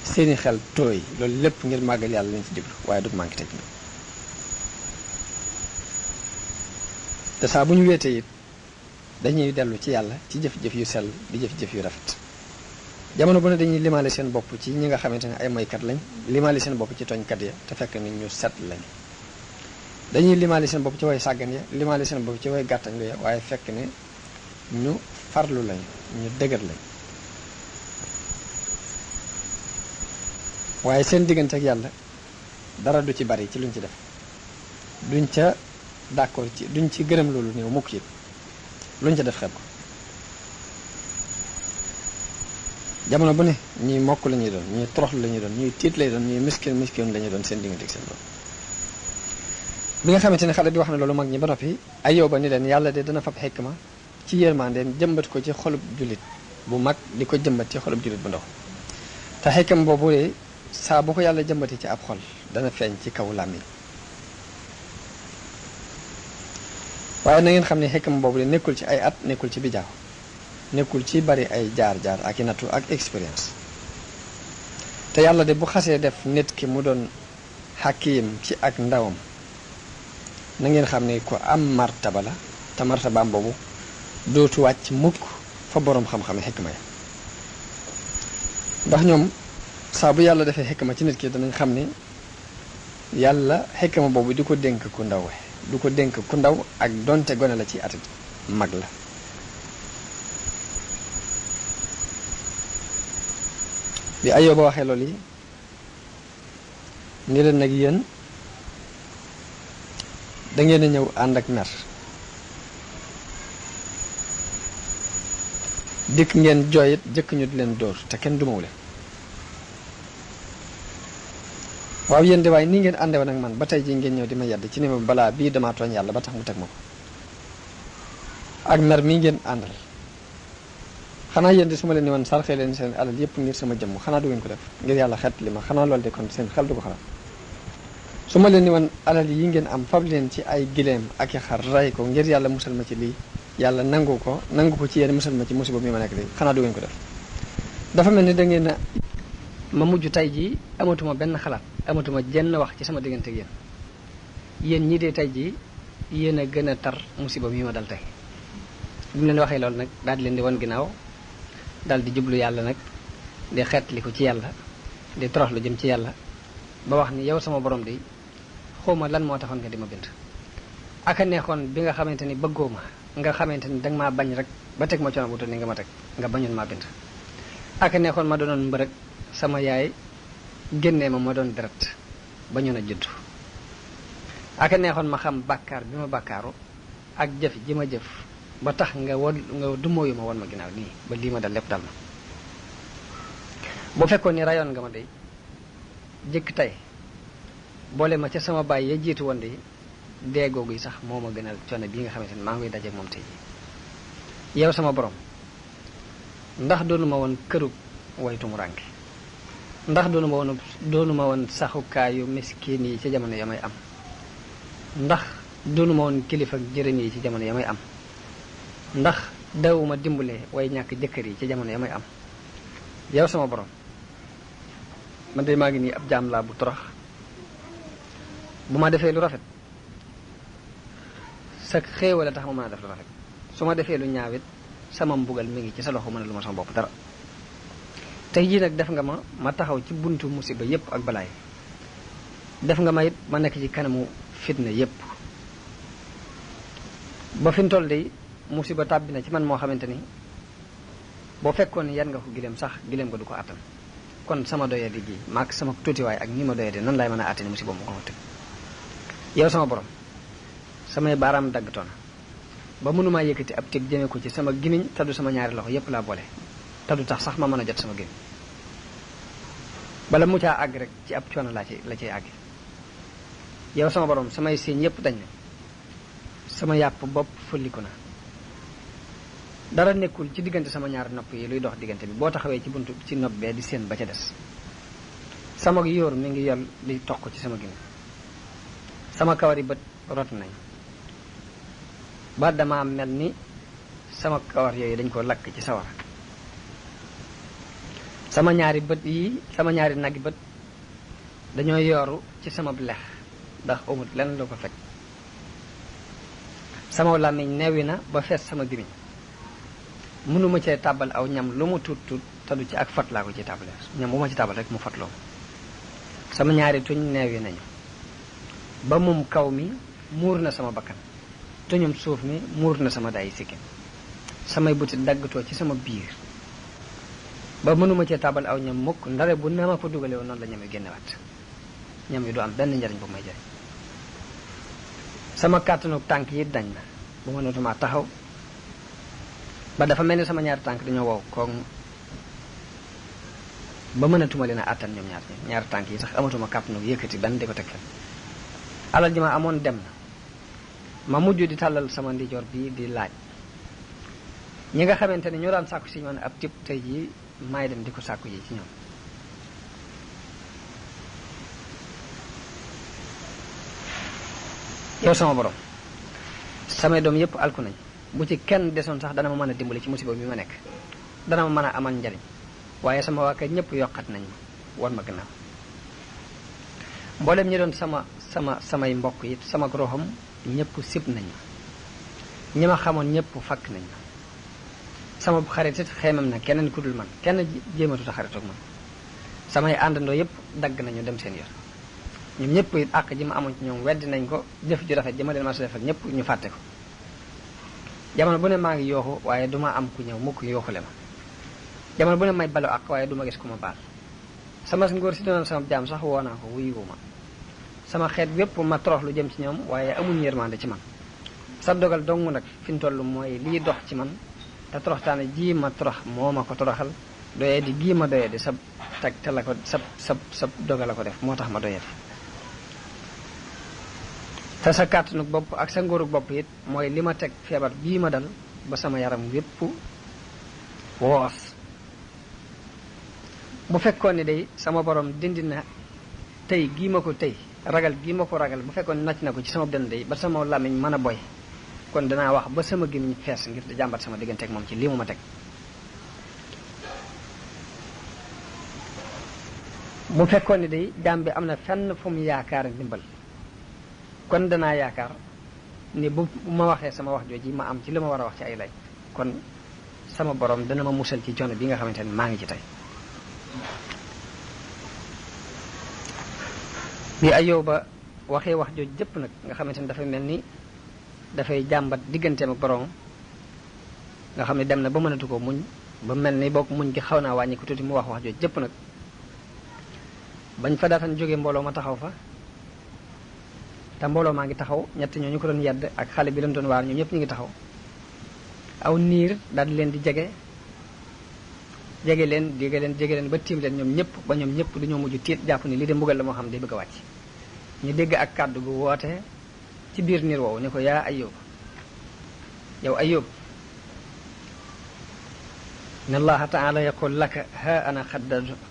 Speaker 1: seeni xel tooy loolu lépp ngir màggal yàlla lañ ci jublu waaye du manqué teg te saa bu ñu weetee it dañuy dellu ci yàlla ci jëf-jëf yu sell di jëf-jëf yu rafet jamono bu ne dañuy limaale seen bopp ci ñi nga xamante ne ay moykat lañ limaale seen bopp ci tooñkat ya te fekk ni ñu set lañ dañuy limaale seen bopp ci way sàggan ya limaale seen bopp ci way gàttañ lu ya waaye fekk ne ñu farlu lañ ñu dëgër lañ waaye seen diggante ak yàlla dara du ci bari ci luñ ci def duñ ca d'accord ci duñ ci gërëm loolu néew mukk ci luñ ca def xeeb ko jamono bu ne ñuy mokk la ñuy doon ñuy toroxlu la ñuy doon ñuy tiit lay doon ñuy miskin la ñuy doon seen diggante ak seen bopp bi nga xamante ne xale bi wax na loolu mag ñi ba noppi Ayóoba ni leen yàlla de dana fab xikma ci yërmandeem jëmbat ko ci xolub jullit bu mag di ko jëmbat ci xolub jullit bu ndaw te xikma boobu de saa bu ko yàlla jëmbati ci ab xol dana feeñ ci kaw làmmiñ waaye na ngeen xam ne xikma boobu de nekkul ci ay at nekkul ci bijaaw nekkul ci bari ay jaar-jaar ak i nattu ak expérience te yàlla de bu xasee def nit ki mu doon xakiim ci ak ndawam na ngeen xam ne ko am martaba la te martabaam boobu dootu wàcc mukk fa boroom xam-xame xikma ya ndax ñoom saa bu yàlla defee xikma ci nit ki danañ xam ne yàlla xikma boobu di ko dénk ku ndaw du ko dénk ku ndaw ak donte gone la ci atit mag la. bi Ayóoba waxee loolu yi ni leen nag yéen da ngeen a ñëw ànd ak mer dikk ngeen jooyit jëkk ñu di leen dóor te kenn dumawu leen waaw yéen de waaye nii ngeen àndewoon nag man ba tey ji ngeen ñëw di ma yedd ci ni ma balaa bii damaa tooñ yàlla ba tax mu teg ma ko ak mer mii ngeen àndal xanaa yéen di su ma leen ni woon sarxee leen seen alal yépp ngir sama jëmm xanaa du ngeen ko def ngir yàlla xet li ma xanaa loolu de kon seen xel du ko xalaat su ma leen ni woon alal yi ngeen am fab leen ci ay gileem ak i xar ray ko ngir yàlla musal ma ci lii yàlla nangu ko ci yéen musal ma ci musiba mi ma nekk lii xanaa du ngeen ko def dafa mel ni da ngeen a ma mujj tey jii amatuma benn xalaat amatuma jenn wax ci sama diggante ak yéen ñii de tey jii yéen a gën a tar musiba mi ma dal tey bi mu leen waxee loolu nag daal di leen di wan ginnaaw daal di jublu yàlla nag di xeetli ko ci yàlla di toroxlu jëm ci yàlla ba wax ni yow sama borom di xawma lan moo taxoon nga di ma bind aka neexoon bi nga xamante ni bëggoo ma nga xamante ni danga maa bañ rek ba teg ma coono bu toll ni nga ma teg nga bañoon maa bind aka neexoon ma doonoon mbërëg sama yaay génnee ma doon deret bañoon a juddu aka neexoon ma xam bàkkaar bi ma bàkkaaru ak jëf ji ma jëf ba tax nga dumóoyu ma woon ma ginnaaw nii ba lii ma dal lépp dal ma bu fekkoon ni rayoon nga ma day jëkk tey boole ma ca sama baay ya jiitu woon de dee googu yi sax moo ma gënal coono bii nga xamante ni maa ngi koy dajeek moom tey yow sama borom ndax doonu ma woon këru waytu mu rànke ndax doonu ma woon saxukaayu miskin yi ci jamono ya may am ndax doonu ma woon kilifa jërëm yi ci jamono ya may am ndax dawuma dimbale way ñàkk jëkkër yi ci jamono ya may am yow sama borom man de maa ngi nii ab jaam laa bu torox bu ma defee lu rafet sa xéewal a tax ma mën a def lu rafet su ma defee lu ñaawit sama mbugal mi ngi ci sa loxo mën a lu ma sama bopp dara tey jii nag def nga ma taxaw ci buntu musiba yépp ak balaay def nga ma it ma nekk ci kanamu fitna yépp ba fi mu toll de musiba tàbbi na ci man moo xamante ni boo fekkoon yan nga ko gileem sax gileem nga du ko àttan kon sama doyadi gi maak sama tuutiwaay ak ni ma doyadi nan laay mën a àttani musiba mu ko ma teg yow sama borom samay baaraam daggatoona ba mënumaa yëkkati ab tib jëme ko ci sama gimiñ taddu sama ñaari loxo yépp laa boole taddu tax sax ma mën a jot sama gimiñ bala mu caa àgg rek ci ab coono la ciy àgg yow sama borom samay siiñ yépp dañ ne sama yàpp bopp fulliku na dara nekkul ci diggante sama ñaari nopp yi luy dox diggante bi boo taxawee ci buntu ci nopp bee di seen ba ca des sama yóor mi ngi yol di toq ci sama gimiñ sama kawari bët rot nañ ba dama mel ni sama kawar yooyu dañ ko lakk ci sawara sama ñaari naggi bët dañoo yooru ci sama lex ndax amut lenn lu ko fekk sama làmmiñ neewi na ba fees sama gimiñ mënuma cee tàbbal aw ñam lu mu tuut tuut te du ci ak fat laa ko ci tàbbale ñam bu ma ci tàbbal rek mu fatloo sama ñaari tuñ neewi nañu ba mum kaw mi muur na sama bakkan tuñum suuf mi muur na sama dayi sikkim samay buti daggatoo ci sama biir ba mënuma cee tàbbal aw ñam mukk ndare bu na ma fa dugale woon noonu la ñam yi génnewaat ñam yi du am benn njariñ bu may jariñ sama kàttanu tànk yi dañ na bu mënatuma taxaw ba dafa mel ni sama ñaari tànk dañoo wow koŋ ba mënatuma leen a àttan ñoom ñaari tànk yi sax amatuma kàttanu yëkkati benn di ko teg fen alal ji ma amoon dem na ma mujj di tàllal sama ndijoor bi di laaj ñi nga xamante ne ñoo daan sàkku si ñoom ab tib tey jii maay dem di ko sàkku ji ci ñoom yow sama borom samay doom yépp alku nañ bu ci kenn desoon sax dana ma mën a dimbali ci musiba bi ma nekk dana ma mën a amal njariñ waaye sama waa kër ñëpp yokkat nañ ma wan ma gannaaw mboolem ñi doon samay mbokk it sama roxam ñëpp sib nañ ma ñi ma xamoon ñëpp fakk nañ ma sama xarit it xeemam na keneen ku dul man kenn jéematut a xaritoog man samay àndandoo yëpp dagg nañu dem seen yor ñoom ñëpp it àq ji ma amoon ci ñoom weddi nañ ko jëf ju rafet ji ma leen ma sa def ak ñëpp ñu fàtte ko jamono bu ne maa ngi yooxu waaye duma am ku ñëw mukk yooxule ma jamono bu ne may balu àq waaye duma gis ku ma baal sama ngóor si doon sama jaam sax woo naa ko wuyu ma sama xeet wépp ma torox lu jëm ci ñoom waaye amuñ yërmande ci man sa dogal dong nag fi mu toll mooy lii dox ci man te toroxtaane ji ma torox moo ma ko toroxal doyee di gii ma doyee di sa teg te la ko sa dogal la ko def moo tax ma doyee di te sa kàttanu bopp ak sa ngóorug bopp it mooy li ma teg feebar bii ma dal ba sama yaram wépp woos bu fekkoon ni day sama borom dindi na tey gii ma ko tey ragal gii ma ko ragal bu fekkoon nacc na ko ci sama dënn day ba sama làmmiñ mën a boy kon danaa wax ba sama gémmiñ fees ngir di jàmbat sama diggante ak moom ci lii mu ma teg bu fekkoon ni day jaam bi am na fenn fu mu yaakaar ndimbal kon danaa yaakaar ni bu ma waxee sama wax jooji ma am ci li ma war a wax ci ay lay kon sama borom dana ma musal ci coono bi nga xamante ne maa ngi ci tey bi Ayóoba waxee wax jooju jëpp nag nga xamante ni dafay mel ni dafay jàmbat digganteem ak borom nga xam ne dem na ba mënatu ko muñ ba mel ni bokk muñ gi xaw naa wàññi ko tuuti mu wax jooju jëpp nag bañ fa daatan jógee mbooloo ma taxaw fa te mbooloo maa ngi taxaw ñett ñoo ñu ko doon yedd ak xale bi leen doon waar ñoom ñëpp ñu ngi taxaw aw niir daal di leen di jege leen ba tiim leen ñoom ñëpp ba ñoom ñëpp dañoo mujj tiit jàpp ni lii de mbugal la moo xam day bëgg a wàcc ñu dégg ak kàddu gu woote ci biir niir woowu ni ko yaa Ayóob yow Ayóob inna allaha taala yaqul laka ha ana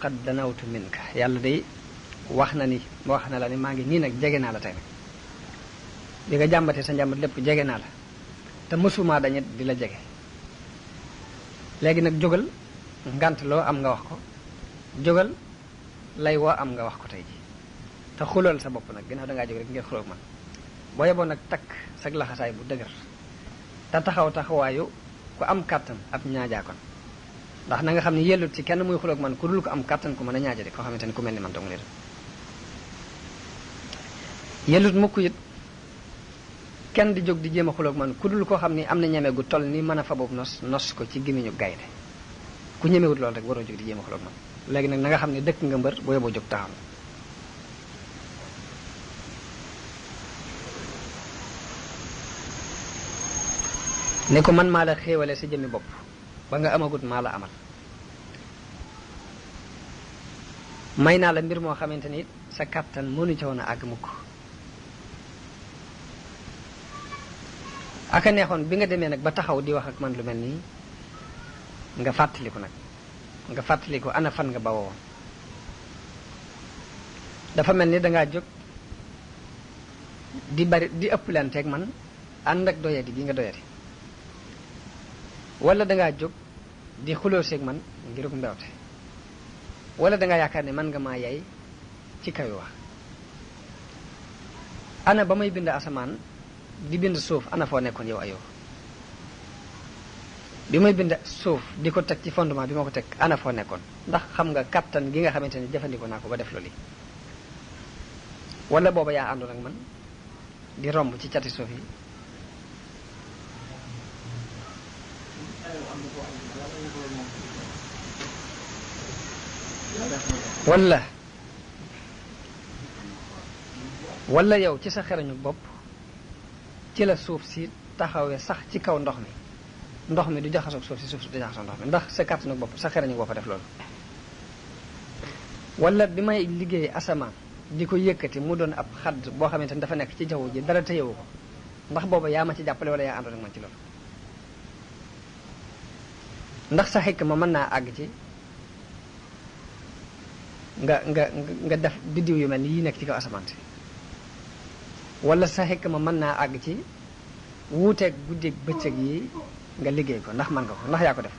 Speaker 1: qad danawtu minka yàlla day wax na la ni maa ngi nii nag jege naa la tey nag di nga jàmbatee sa njàmbat lépp jege naa la te mësumaa dañet di la jege léegi nag jógal ngant loo am nga wax ko jógal lay woo am nga wax ko tey ji te xulool sa bopp nag ginnaaw dangaa jóg rek ngir xuloog man boo yeboon nag takk sag laxasaay bu dëgër te taxawaayu ku am kàttan ab ñaajaakon ndax na nga xam ne yellut ci kenn muy xuloog man ku dul ko am kàttan ku mën a ñaaja de koo xamante ni ku mel ni man dong li yellut mukk it kenn di jóg di jéem a xuloog man ku dul koo xam ni am na ñeme gu toll ni mën a faboob nos ko ci gémmiñu gaynde ku ñemewut loolu rek waroo jóg di jéem a xuloog man léegi nag na nga xam ne dëkk nga mbër boo yeboo jóg taxaw ne ko man maa la xéewale sa jëmmi bopp ba nga amagut maa la amal may naa la mbir moo xamante ni sa kàttan mënu ca woon a àgg mukk aka neexoon bi nga demee nag ba taxaw di wax ak man lu mel nii nga fàttaliku ana fan nga bawoo woon dafa mel ni dangaa jóg di ëpplanteeg man ànd ak doyadi gi nga doyadi wala dangaa jóg di xulóoseeg man ngiruk mbewte wala dangaa yaakaar ne man nga maa yay ci kaw wax ana ba may bind asamaan di bind suuf ana foo nekkoon yow Ayóob bi may bind suuf di ko teg ci fondement bi ma ko teg ana foo nekkoon ndax xam nga kàttan gi nga xamante ne jëfandikoo naa ko ba def loolu wala booba yaa àndoon ak man di romb ci cati suuf yi wala yow ci sa xerañu bopp ci la suuf si taxawee sax ci kaw ndox mi du jaxasoog suuf si du jaxasoog ndox mi ndax sa kàttanu bopp sa xerañu bopp def loolu wala bi may liggéey asamaan di ko yëkkati mu doon ab xadd boo xamante ni dafa nekk ci jaww ji dara téyewu ko ndax booba yaa ma ci jàppale wala yaa àndoon ak man ci loolu ndax sa xikk ma mën naa àgg ci nga def biddiw yu mel ni yi nekk ci kaw asamaan si wala sa xikk ma mën naa àgg ci wuuteeg guddeeg bëccëg yi nga liggéey ko ndax man nga ko ndax yaa ko def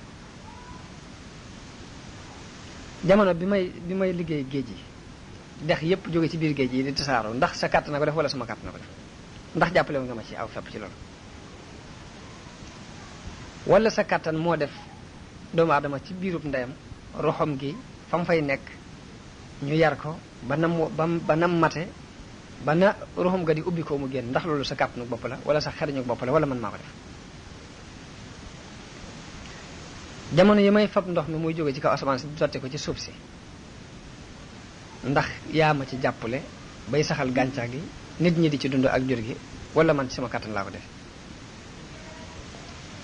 Speaker 1: jamono bi may liggéey géej yi dex yépp jóge ci biir géej yi di tasaaroo ndax sa kàtt na ko def wala sama kàtt na ko def ndax jàppale nga ma ci aw fepp ci loolu wala sa kàttan moo def doomu aadama ci biirub ndeyam roxom gi fa mu fay nekk ñu yar ko ba nam mate ba na ruxum ga di ubbi ko mu génn ndax loolu sa kàttanu bopp la wala sa xariñu bopp la wala man maa ko def jamono yi may fab ndox mi muy jóge ci kaw asamaan si sotti ko ci suuf si ndax yaa ma ci jàppale bay saxal gàncax gi nit ñi di ci dund ak jur gi wala man ci sama kàttan laa ko def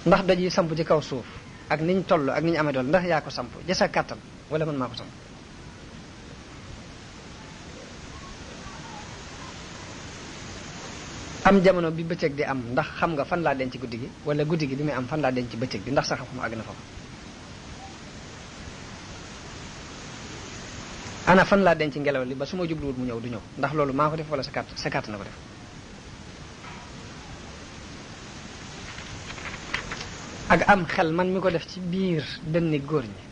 Speaker 1: ndax doj yi samp ci kaw suuf ak niñ toll ak niñ amee dool ndax yaa ko samp ja sa kàttan wala man maa ko samp am jamono bi bëccëg di am ndax xam nga fan laa denc guddi gi wala guddi gi bi muy am fan laa denc bëccëg bi ndax sa xam-xam àgg na fa ana fan laa denc ngelaw li ba su ma jubluwul mu ñëw du ñëw ndax loolu maa ko def wala sa kàtt na ko def ak am xel man mi ko def ci biir dënni góor ñi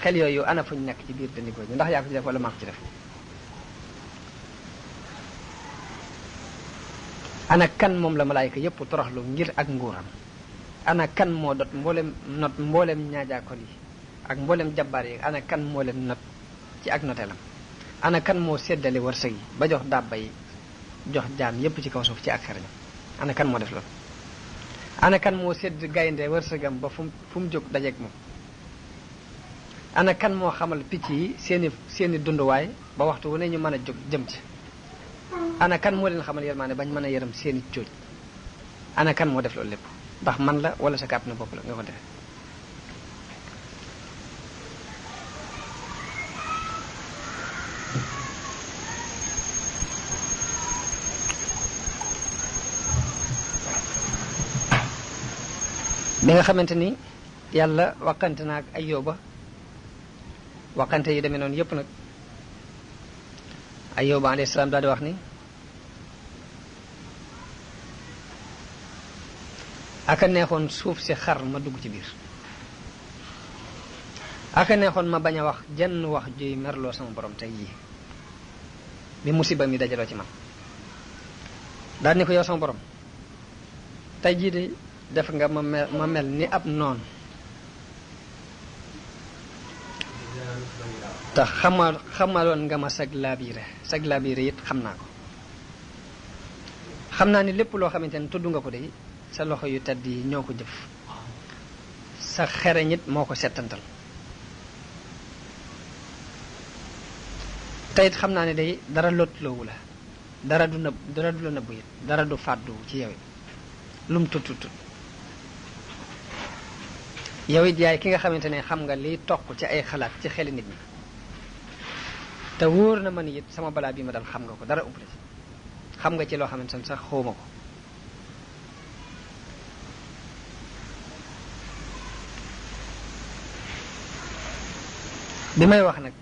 Speaker 1: xel yooyu ana fuñ nekk ci biir dënni góor ñi ndax yaa ko ci def wala maa ko ci def ana kan moom la malaayka yépp toroxlu ngir ak nguuram ana kan moo dot mboolem ñaajaakoon yi ak mboolem jabbaar yi ana kan moo leen not ci ak noteelam ana kan moo séddale wërsëg yi ba jox dàbba yi jox jaam yépp ci kaw suuf ci ak xariñam ana kan moo def loolu ana kan moo sédd gaynde wërsëgam ba fu mu jóg dajeeg moom ana kan moo xamal picc yi seeni dunduwaay ba waxtu wu ne ñu mën a jóg jëm ci ana kan moo leen xamal yërmaane bañ mën a yërëm seeni cooj ana kan moo def loolu lépp ndax man la wala sa kàpp na bopp la nga ko defee bi nga xamante ni yàlla waxante na ak Ayyuba waxante yi demee noonu yépp nag Ayyuba alayhi salaam daal di wax ni aka neexoon suuf si xar ma dugg ci biir aka neexoon ma bañ a wax jenn wax juy merloo sama borom tey yii bi musiba mi dajaloo ci man daal ni ko yow sama borom tey jii de def nga ma mel ni ab noon te xamaloon nga ma sag laabiire it xam naa ko xam naa ni lépp loo xamante ne tudd nga ko de sa loxo yu tedd yi ñoo ko jëf sa xereñ it moo ko settantal te it xam naa ne day dara lotloowu la dara du la nëbbu it dara du fàddu ci yow it lum tut yow it yaay ki nga xamante ne xam nga liy toq ci ay xalaat ci xeli nit ñi te wóor na ma ni it sama balaa bi ma dal xam nga ko dara umpale xam nga ci loo xamante ne sax xawma ko bi may wax nag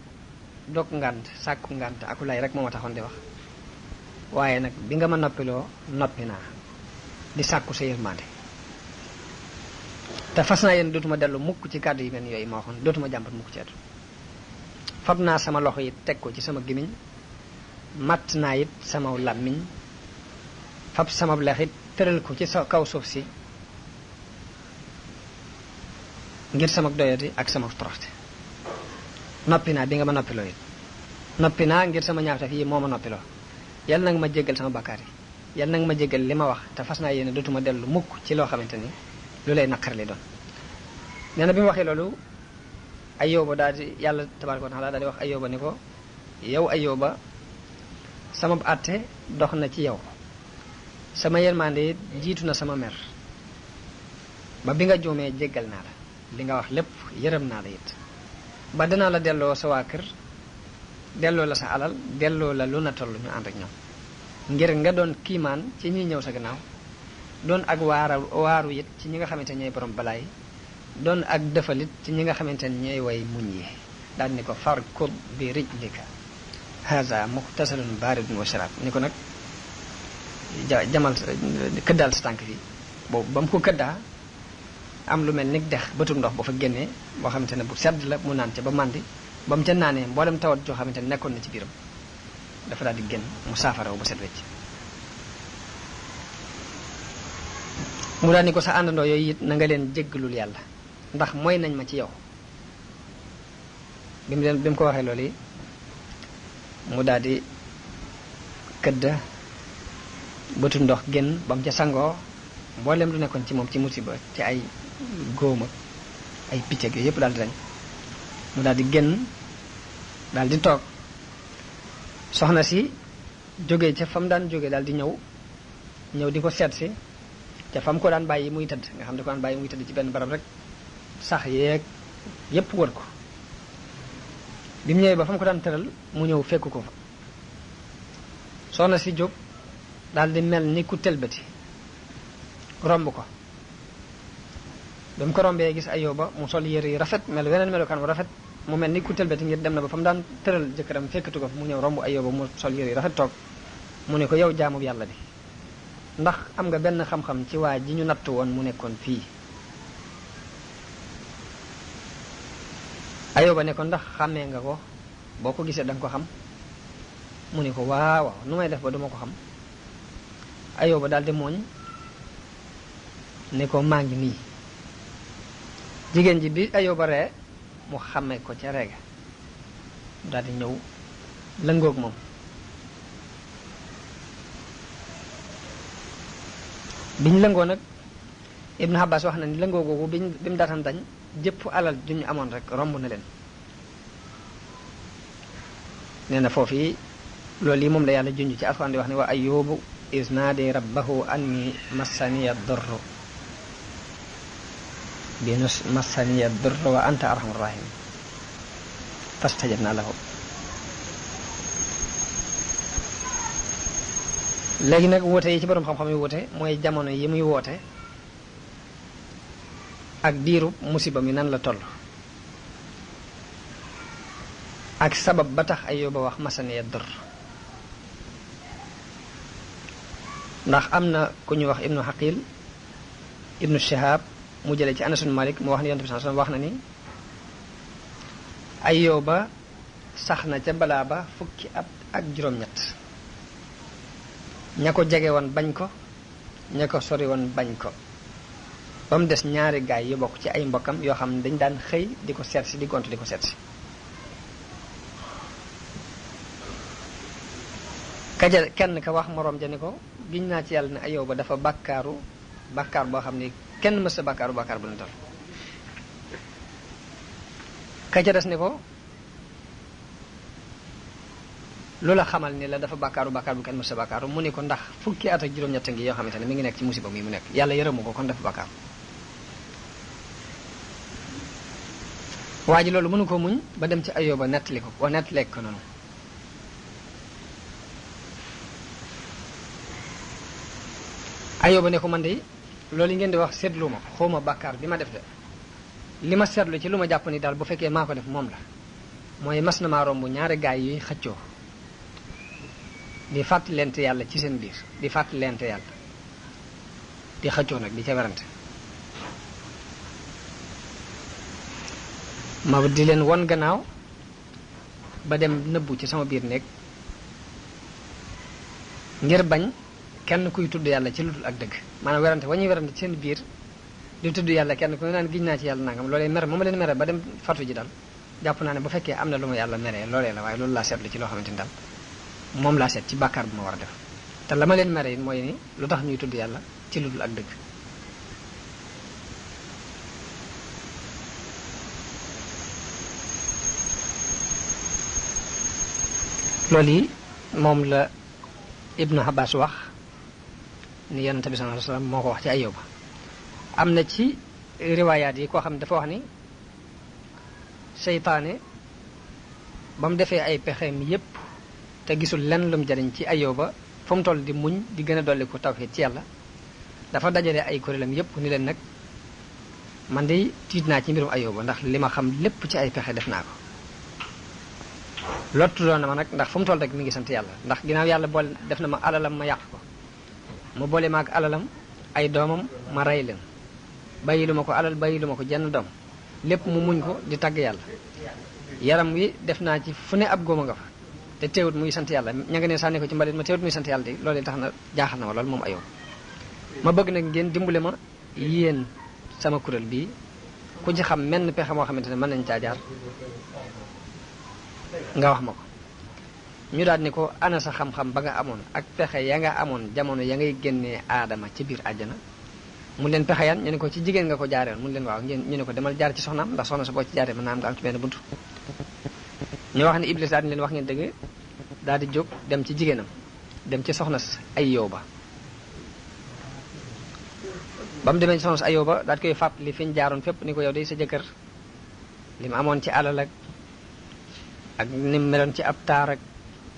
Speaker 1: dog ngànt sàkku ngànt aku lay rek moo ma taxoon di wax waaye nag bi nga ma noppiloo noppi naa di sàkku sa yërmande te fas naa yéen dootuma dellu mukk ci kàddu yi mel yooyu ma waxoon dootuma jàmbat mukk ci atu fab naa sama loxo yi teg ko ci sama gémmiñ matt naa it sama làmmiñ fab sama lex it tëral ko ci sa kaw suuf si ngir sama doyati ak sama toroxte noppi naa bi nga ma noppiloo it noppi naa ngir sama ñaawtaf yi moo ma noppiloo yal na nga ma jéggal sama bakkaar yi yal na nga ma jéggal li ma wax te fas naa yéene dootuma dellu mukk ci loo xamante ni lu lay naqar li doon nee na bi mu waxee loolu Ayyuba daal di yàlla tabaaraka wa taala daal di wax Ayyuba ni ko yow Ayyuba sama àtte dox na ci yow sama yërmande jiitu na sama mer ba bi nga juumee jéggal naa la li nga wax lépp yërëm naa la it ba dinaa la delloo sa waa kër delloo la sa alal delloo la lu na toll ñu ànd ak ñoom ngir nga doon kiimaan ci ñi ñëw sa gannaaw doon ak waaru it ci ñi nga xamante ne ñooy borom balaay doon ak defalit ci ñi nga xamante ne ñooy way muñ yi daal ni ko farkud bi rijlika haza muxtasalun baridun wa sharab ni ko nag jamal këddaal sa tànk fii boobu ba mu ko këddaa am lu mel ni dex bëtum ndox ba fa génnee boo xamante ne bu sedd la mu naan ca ba màndi ba mu ca naanee mboolem tawat joo xamante ne nekkoon na ci biiram dafa daal di génn mu saafaraw ba set wecc mu daal ni ko sa àndandoo yooyu it na nga leen jéggalul yàlla ndax mooy nañ ma ci yow bi mu ko waxee loolu yi mu daal di këdda bëtu ndox génn ba mu ca sangoo mboolem lu nekkoon ci moom ci musiba ci ay góom ak ay picc ak yooyu yëpp daal di dañ mu daal di génn daal di toog soxna si jógee ca fa mu daan jógee daal di ñëw di ko seet si ca fa mu ko daan bàyyi muy tëdd nga xam ne ko daan bàyyi muy tëdd ci benn barab rek sax yeeg yépp wër ko bi mu ñëwee ba fa mu ko daan tëral mu ñëw fekk ko fa soxna si jóg daal di mel ni ku tëlbati romb ko ba mu ko rombee gis Ayyuba mu sol yére yu rafet mel weneen melokaan bu rafet mu mel ni ku tëlbati ngir dem na ba fa mu daan tëral jëkkëram fekkatu ko fa mu ñëw romb Ayyuba mu sol yére yu rafet toog mu ne ko yow jaamu yàlla bi ndax am nga benn xam-xam ci waa ji ñu natt woon mu nekkoon fii Ayyuba ne ko ndax xàmmee nga ko boo ko gisee danga ko xam mu ne ko waaw nu may def ba duma ko xam Ayyuba daal di mooñ ne ko maa ngi nii jigéen ji bi Ayyuba ree mu xàmmee ko ca reega daal di ñëw lëngoog moom biñ lëngoo nag Ibn Abbas wax na ni lëngoo googu bi mu daataan dañ jëpp alal ju ñu amoon rek romb na leen nee na foofu loolu yi moom la yàlla junj ci alxuraan di wax ne wa ayyubu is naadi rabbahu anni massaniya durru bi massaniya durru wa anta arhamur rahim fastajabna lahu léegi nag woote yi ci borom xam-xam yi woote mooy jamono yi muy woote ak diiru musiba mi nan la toll ak sabab ba tax Ayyuba wax masaniya dur ndax am na ku ñu wax ibnu Haqil ibnu Shihab mu jële ci Anas ibn Malik mu wax ni Yonent bi sallallahu alayhi wasallam wax na ni Ayyuba sax na ca balaa ba fukki at ak juróom-ñett ña ko jege woon bañ ko ña ko sori woon bañ ko ba mu des ñaari gaay yu bokk ci ay mbokkam yoo xam ne dañ daan xëy di ko seet si di gont di ko seet si kaja kenn ka wax moroom ja ni ko giñ naa ci yàlla ne Ayyuba dafa bàkkaar boo xam ne kenn mës a bàkkaaru bàkkaar bu ne tal kaja des ni ko lu la xamal ni la dafa bàkkaaru bàkkaar bu kenn mës a bàkkaaru mu ni ko ndax fukki at ak juróom-ñett ngi yoo xamante ne mi ngi nekk ci musiba mi mu nekk yàlla yërëmu ko kon dafa bàkkaaru waa ji loolu mënu ko muñ ba dem ci Ayyuba nettali ko nettaleeg ko noonu Ayyuba ne ko man de loolu yi ngeen di wax seetlu ma xawma bàkkaar bi ma def de li ma seetlu ci lu ma jàpp ni daal bu fekkee maa ko def moom la mooy mas na maa romb ñaari gaay yuy xëccoo di fàttalente yàlla ci seen biir di fàttalente yàlla di xëccoo nag di ca werante ma di leen won gannaaw ba dem nëbbu ci sama biir néeg ngir bañ kenn kuy tudd yàlla ci lu dul ak dëgg maanaam werante wa ñuy werante ci seen biir di tudd yàlla kenn ku ne naan giñ naa ci yàlla nangam loolee mere moom leen mere ba dem fatu ji daal jàpp naa ne bu fekkee am na lu ma yàlla meree loolee la waaye loolu laa seetlu ci loo xamante ni daal moom laa seet ci bàkkaar bu ma war a def te la ma leen mere it mooy ni lu tax ñuy tudd yàlla ci lu dul ak dëgg loolu yi moom la Ibnu Abbas wax ni Yonent bi sallallahu alayhi wasallam moo ko wax ci Ayyuba am na ci riwaayaat yi koo xam ne dafa wax ni seytaane ba mu defee ay pexeem yépp te gisul lenn lum jariñ ci Ayyuba fu mu toll di muñ di gën a dolli ko tawhid ci yàlla dafa dajale ay kuréelam yépp ni leen nag man de tiit naa ci mbirum Ayyuba ndax li ma xam lépp ci ay pexe def naa ko lottu doon na ma nag ndax fu mu toll rek mi ngi sant yàlla ndax ginnaaw yàlla boole def na ma alalam ma yàq ko mu boole ma ak alalam ay doomam ma rey leen bàyyi lu ma ko alal bàyyi lu ma ko jenn doom lépp mu muñ ko di tagg yàlla yaram wi def naa ci fu ne ab góoma nga fa te teewut muy sant yàlla ña nga ne sànni ko ci mbalit ma teewut muy sant yàlla de loolu tax na jaaxal na ma loolu moom Ayyuba ma bëgg nag ngeen dimbale ma yéen sama kuréel bii ku ci xam menn pexe moo xamante ne mën nañ caa jaar nga wax ma ko
Speaker 2: ñu daal ni ko ana sa xam-xam ba nga amoon ak pexe ya nga amoon jamono ya ngay génnee aadama ci biir àjjana mu leen pexe yan ñu ne ko ci jigéen nga ko jaareel mu leen waaw ngeen ñu ne ko demal jaar ci soxnaam ndax soxna sa boo ci jaaree mën naa am nga am ci benn buntu ñu wax ne Iblis daal di leen wax ngeen dëgg daal di jóg dem ci jigéenam dem ci soxna Ayyuba ba mu demee ci soxna Ayyuba daal di koy fàpp li fi ñu jaaroon fépp ni ko yow day sa jëkkër li mu amoon ci alal ak ni mu meloon ci ab taar ak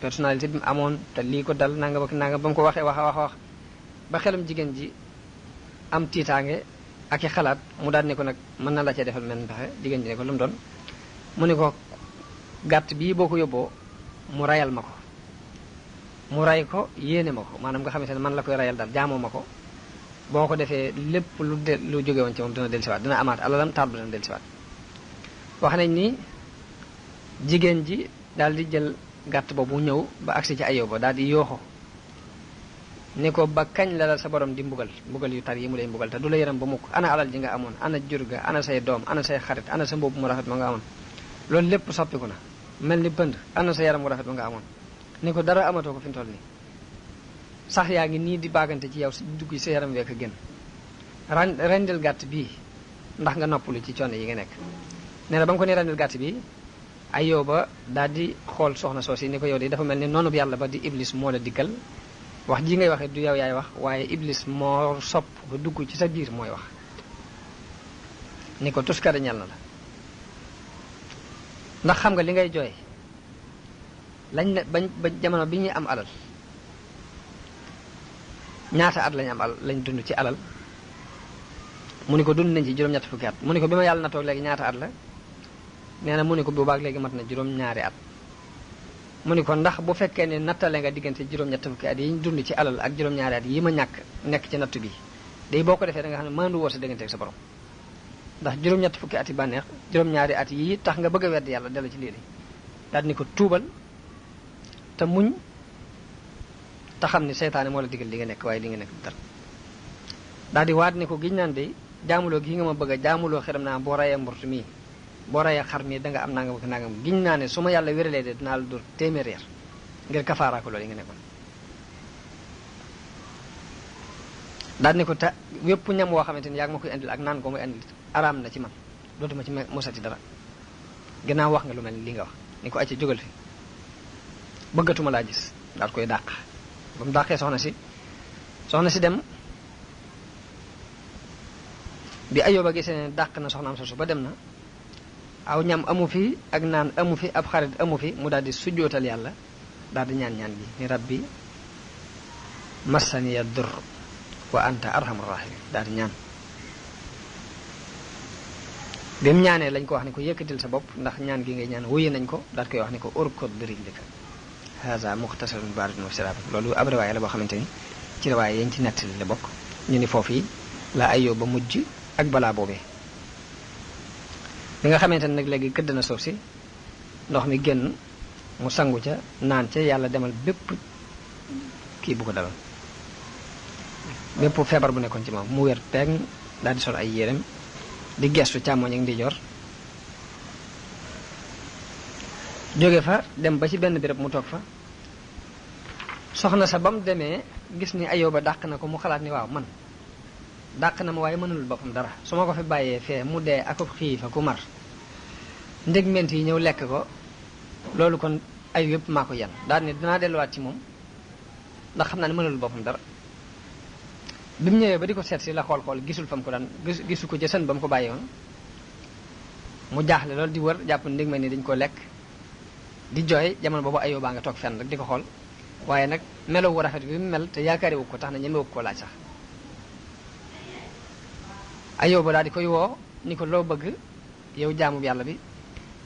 Speaker 2: personnalité bi mu amoon te lii ko dal nanga ba mu ko waxee wax ba xelam jigéen ji am tiitaange ak i xalaat mu daal ne ko nag mën na la cee defal mel pexe jigéen ji ne ko lu mu doon mu ne ko gàtt bii boo ko yóbboo mu rayal ma ko mu ray ko yéene ma ko maanaam nga xamante ne man la koy rayal daal jaamoo ma ko boo ko defee lépp lu jóge woon ci moom dina dellusiwaat dina amaat alalam taal ba dina dellusiwaat wax nañ ni jigéen ji daal di jël gàtt boobu ñëw ba agsi ci Ayyuba daal di yooxo ni ko ba kañ la sa borom di mbugal yu tar yi mu lay mbugal te du la yaram ba mukk ana alal ji nga amoon ana jur ga ana say doom ana say xarit ana sa mbubb mu rafet ma nga amoon loolu lépp soppiku na mel ni pënd ana sa yaram mu rafet ma nga amoon ni ko dara amatoo ko fi mu toll nii sax yaa ngi nii di baagante ci yow si dugg sa yaram week a gën rendil gàtt bii ndax nga noppalu ci coono yi nga nekk nee na ba nga ko ne rendil gàtt bi Ayyuba daal di xool soxna soosi ni ko yow de dafa mel ni noonu yàlla ba di Iblis moo la dikkal wax ji ngay waxee du yow yaay wax waaye Iblis moo sopp ba dugg ci sa biir mooy wax ni ko tuskare ñal na la ndax xam nga li ngay jooy lañ ne ba jamono bi ñuy am alal ñaata at lañ am alal lañ dund ci alal mu ni ko dund nañ ci juróom-ñett fukki at mu ni ko bi ma yàlla na toog léegi ñaata at la nee na mu ni ko boobaak léegi mat na juróom-ñaari at mu ni ko ndax bu fekkee ne nattale nga diggante juróom-ñett fukki at yi ñu dund ci alal ak juróom-ñaari at yi ma ñàkk nekk ci nattu bi day boo ko defee da nga xam ne mëndu woo sa diggante ak sa borom ndax juróom-ñett fukki at yi bànneex juróom-ñaari at yi tax nga bëgg a wedd yàlla dellu ci lii daal ni ko tuubal te muñ te xam ni seytaane moo la digal li nga nekk waaye li nga nekk dara daal di waat ni ko giñ naan de jaamuloo gi nga ma bëgg a jaamuloo xiram naa boo rayee mburtu mii boo rayee xar mii danga am nangam ak nangam giñ naa ne su ma yàlla wéralee de dinaa la dóor téeméer yar ngir kafaara ko loolu yi nga nekkoon daal ni ko te wépp ñam woo xamante ni yaa ngi ma koy indil ak naan ko muy indil araam na ci man dootuma ci mosati dara gannaaw wax nga lu mel ni li nga wax ni ko acca jógal fi bëggatuma laa gis daal koy dàq ba mu dàqee soxna si dem bi Ayyuba gisee ne dàq na soxnaam soosu ba dem na aw ñam amu fi ak naan amu fi ab xarit amu fi mu daal di sujjootal yàlla daal di ñaan gi ni rabbi massaniya dur wa anta arhamur rahimin daal di ñaan bi mu ñaanee lañ ko wax ni ko yëkkatil sa bopp ndax ñaan gi ngay ñaan wuyu nañ ko daal koy wax ni ko urkod birijlika haza muxtasarun baridun wa sharaab loolu ab riwaaya la boo xamante ni ci riwaaya yañ ci nettali la bokk ñu ni foofu yi la Ayyuba mujj ak balaa boobee bi nga xamante ne nag léegi këdd na suuf si ndox mi génn mu sangu ca naan ca yàlla demal bépp kii bu ko daloon bépp feebar bu nekkoon ci moom mu wér peeg daal di sol ay yérem di gestu càmmoñ ak ndijoor jóge fa dem ba ci benn béréb mu toog fa soxna sa ba mu demee gis ni Ayyuba dàq na ko mu xalaat ni waaw man dàq na ma waaye mënul boppam dara su ma ko fi bàyyee fee mu dee ak xiifa ku mar ndég ment yi ñëw lekk ko loolu kon ay yëpp maa ko yan daal ni dinaa delluwaat ci moom ndax xam naa ne mënul boppam dara bi mu ñëwee ba di ko seet si la xool gisul fa mu ko daan gisu ko jësan ba mu ko bàyyi woon mu jaaxle loolu di wër jàpp ndég mel ni dañ ko lekk di jooy jamono boobu Ayyuba nga toog fenn rek di ko xool waaye nag melo wu rafet bi mu mel te yaakaari wu ko tax na ñemewu ko laaj sax Ayyuba daal di koy woo ni ko loo bëgg yow jaamu yàlla bi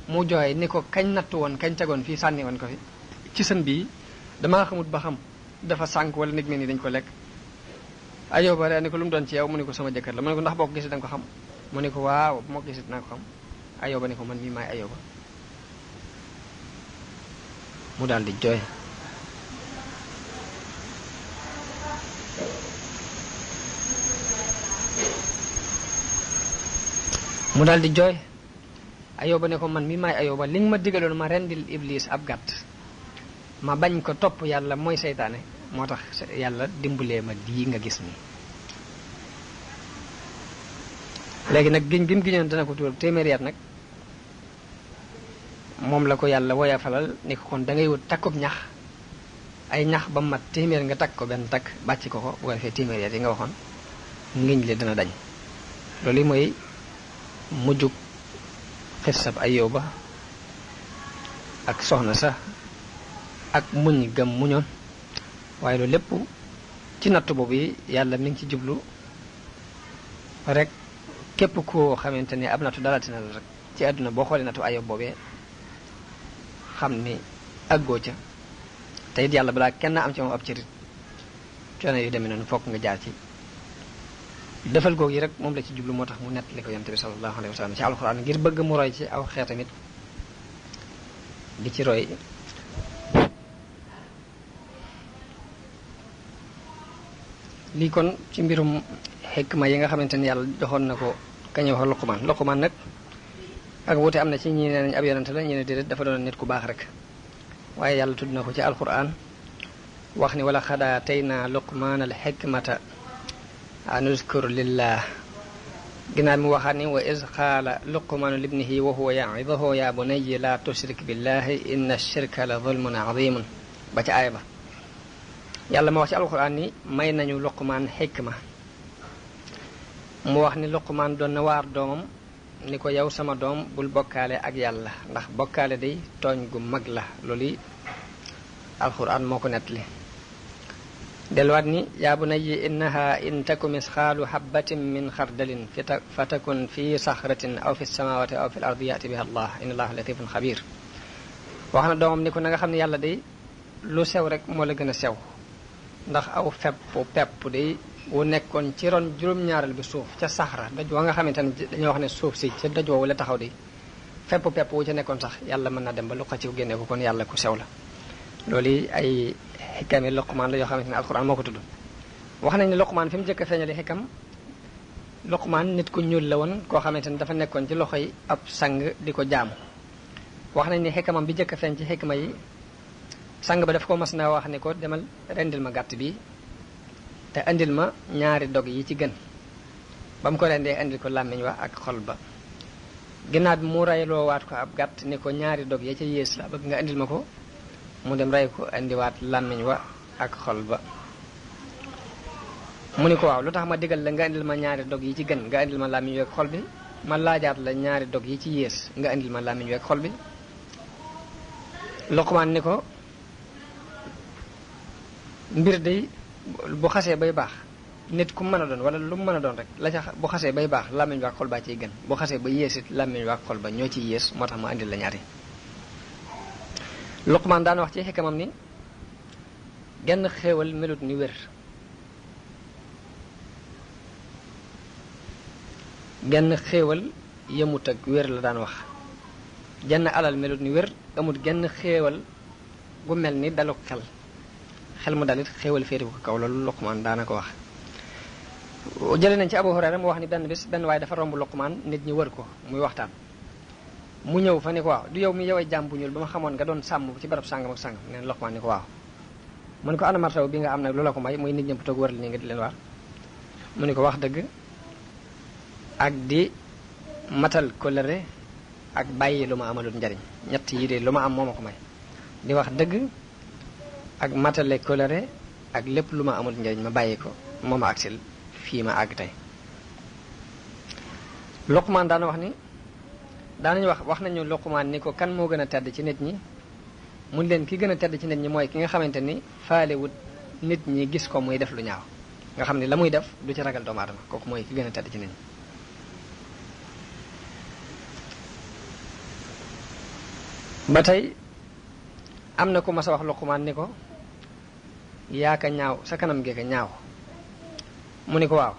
Speaker 2: mu jooy ni ko kañ nattu woon kañ tegoon fii sànni woon ko fi ci sën bii damaa xamut ba xam dafa sànk wala nit mel ni dañ ko lekk Ayyuba daal ni ko lu mu doon ci yow mu ne ko sama jëkkër la mu ne ko ndax boo ko gisee da nga ko xam mu ne ko waaw bu ma ko gisee dinaa ko xam Ayyuba ni ko man mii maay Ayyuba mu daal di jooy Ayyuba ne ko man mii maay Ayyuba li nga ma digaloon ma rendil Iblis ab gàtt ma bañ ko topp yàlla mooy seytaane moo tax yàlla dimbalee ma di nga gis nii léegi nag giñ gi mu giñoon dana ko tuur téeméeri at nag moom la ko yàlla woya falal ni ko kon da ngay wut takkub ñax ay ñax ba mat téeméer nga takk ko benn takk bàcc ko bu ko defee téeméeri at yi nga waxoon ngiñ li dana dañ loolu mooy mujjug xissab Ayyuba ak soxna sa ak muñ gëm muñoon waaye loolu lépp ci natt boobu yi yàlla mi ngi ci jublu rek képp koo xamante ni ab nattu dalati na la rek ci àdduna boo xoolee nattu Ayyuba boobee xam ni àggoo ca te it yàlla balaa kenn am ci moom ab cërit coono yu demee noonu fokk nga jaar ci defal googu yi rek moom la ci jublu moo tax mu nettali ko yonent bi sallallahu alayhi wa sallam ci alxuraan ngir bëgg mu roy ci aw xeet tamit di ci roy lii kon ci mbirum xikma yi nga xamante ni yàlla joxoon na ko kañu wax Luqmaan nag ak wuute am na ci ñi ne nañ ab yonent la ñi ne déedéet dafa doon nit ku baax rek waaye yàlla tudd na ko ci alquran wax ni wala xadaa tey naa Luqmaan al xikmata an uzkur lillah ginnaaw mi waxaat ni wa iz qaala Luqmaanu libnihi wa huwa ya'iduhu ya bunayya la tushrik billahi inna shirka la zulmun azimun ba ca aaya ba yàlla ma wax ci alquran ni may nañu Luqmaan xikma mu wax ni Luqmaan doon na waar doomam ni ko yow sama doom bul bokkaale ak yàlla ndax bokkaale day tooñ gu mag la loolu alquran moo ko nettali delluwaat ni yaa bunayya innaha in taku misqaalu habbatin min xardalin fa takun fi saxratin aw fi samawati aw fi l ardi yati biha allah inna allaha latifun xabir wax na doomam ni ko na nga xam ne yàlla day lu sew rek moo la gën a sew ndax aw pepp day wu nekkoon ci ron juróom-ñaaral bi suuf ca saxra daj wa nga xamante ne dañoo wax ne suuf si ca daj woowu la taxaw di pepp wu ca nekkoon sax yàlla mën naa dem ba lu xëcc ko génne ko kon yàlla ku sew la loolu ay xikam yi Luqmaan la yoo xamante ne alxuraan moo ko tudd wax nañ ne Luqmaan fi mu njëkk a feeñale xikam Luqmaan nit ku ñuul la woon koo xamante ne dafa nekkoon ci loxoy ab sang di ko jaamu wax nañ ne xikamam bi njëkk a feeñ ci xikma yi sang ba daf ko mas na wax ni ko demal rendil ma gàtt bi te indil ma ñaari dog yi ci gën ba mu ko rendee indil ko làmmiñ wa ak xol ba ginnaaw bi mu reyloo waat ko ab gàtt ni ko ñaari dog ya ca yées la bëgg nga indil ma ko mu dem rey ko indiwaat làmmiñ wa ak xol ba mu ni ko waaw lu tax ma digal la nga indil ma ñaari dog yi ci gën nga indil ma làmmiñ wi ak xol bi ma laajaat la ñaari dog yi ci yées nga indil ma làmmiñ wi ak xol bi Luqmaan ni ko mbir day bu xasee bay baax nit ku mën a doon wala lu mu mën a doon rek la ca bu xasee bay baax làmmiñ wa ak xol baa ciy gën bu xasee ba yéesit làmmiñ wa ak xol ba ñoo ciy yées moo tax ma indil la ñaari Luqmaan daan wax ci xikamam ni genn xéewal melut ni wér genn xéewal yemut ak wér la daan wax genn alal melut ni wér amut genn xéewal gu mel ni daluk xel mu dalit xéewal féeti ko kaw loolu Luqmaan daana ko wax jële nañ ci Abu Hurayra mu wax ni benn bis benn waaye dafa romb Luqmaan nit ñi wër ko muy waxtaan mu ñëw fa ni ko waaw du yow mi yoway jaam bu ñuul ba ma xamoon nga doon sàmm ci barab sàngam ak sàngam neen Luqmaan ni ko waaw mu ni ko ana martaw bi nga am nag lu la ko may muy nit ñëpp toog wër la nii nga di leen waar mu ni ko wax dëgg ak di matal kóllëre ak bàyyi lu ma amalul njariñ ñett yi de lu ma am moo ma ko may di wax dëgg ak matale kóllëre ak lépp lu ma amul njariñ ma bàyyi ko moo ma agsil fii ma àgg tey Luqmaan daana wax ni daanañu wax nañu Luqmaan ni ko kan moo gën a tedd ci nit ñi mun leen ki gën a tedd ci nit ñi mooy ki nga xamante ni faalewut nit ñi gis ko muy def lu ñaaw nga xam ne la muy def du ci ragal doomu aadama kooku mooy ki gën a tedd ci nit ñi ba tey am na ku mas a wax Luqmaan ni ko yaa ka ñaaw sa kanam gee ka ñaaw mu ni ko waaw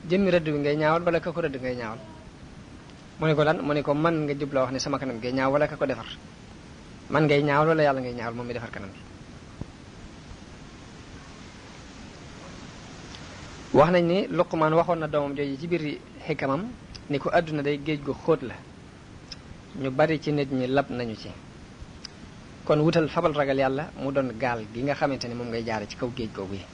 Speaker 2: jëmmi rëdd bi ngay ñaawal wala ka ko rëdd ngay ñaawal mu ni ko lan mu ni ko man nga jubla wax ne sama kanam ngay ñaaw wala ka ko defar man ngay ñaawal wala yàlla ngay ñaawal moom mi defar kanam bi wax nañ ni Luqmaan waxoon na doomam jooju ci biir xikamam ni ko àdduna day géej gu xóot la ñu bari ci nit ñi lab nañu ci kon wutal fabal ragal yàlla mu doon gaal gi nga xamante ne moom ngay jaare ci kaw géej googu yi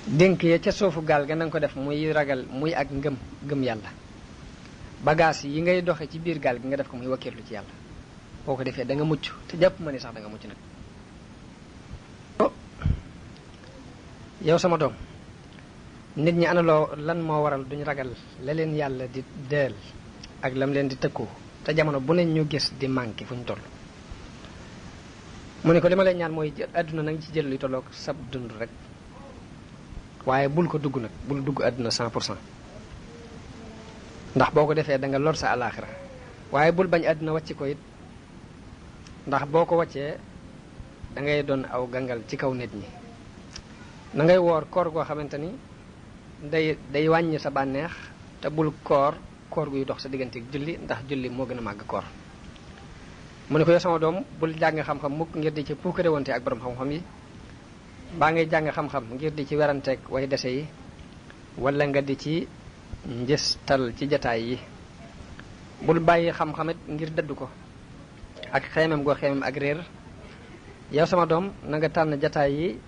Speaker 2: dénk ya ca suufu gaal ga na nga ko def muy ragal muy ak ngëm yàlla bagage yi ngay doxe ci biir gaal gi nga def ko muy wakkiirlu ci yàlla boo ko defee da nga mucc te jàpp ma ni sax da nga mucc nag yow sama doom nit ñi analoo lan moo waral duñ ragal la leen yàlla di deel ak lam leen di tëkkoo te jamono bu ne ñu gis di manqué fu ñu toll mu ne ko li ma lay ñaan mooy àdduna nanga ci jël luy tolloog sab dund rek waaye bul ko dugg nag bul dugg àdduna 100% ndax boo ko defee da nga lor sa alaaxira waaye bul bañ àdduna wàcc ko it ndax boo ko wàccee da ngay doon aw gangal ci kaw nit ñi na ngay woor koor goo xamante ni day wàññi sa bànneex te bul koor guy dox sa diggante ak julli ndax julli moo gën a màgg koor mu ne ko yow sama doom bul jàng xam-xam mukk ngir di ci puukare wonte ak borom xam-xam yi baa ngay jàng xam-xam ngir di ci weranteeg way dese yi wala nga di ci njëstal ci jataay yi bul bàyyi xam-xamit ngir dëdd ko ak xeemem goo xeemem ak réer yow sama doom na nga tànn jataay yi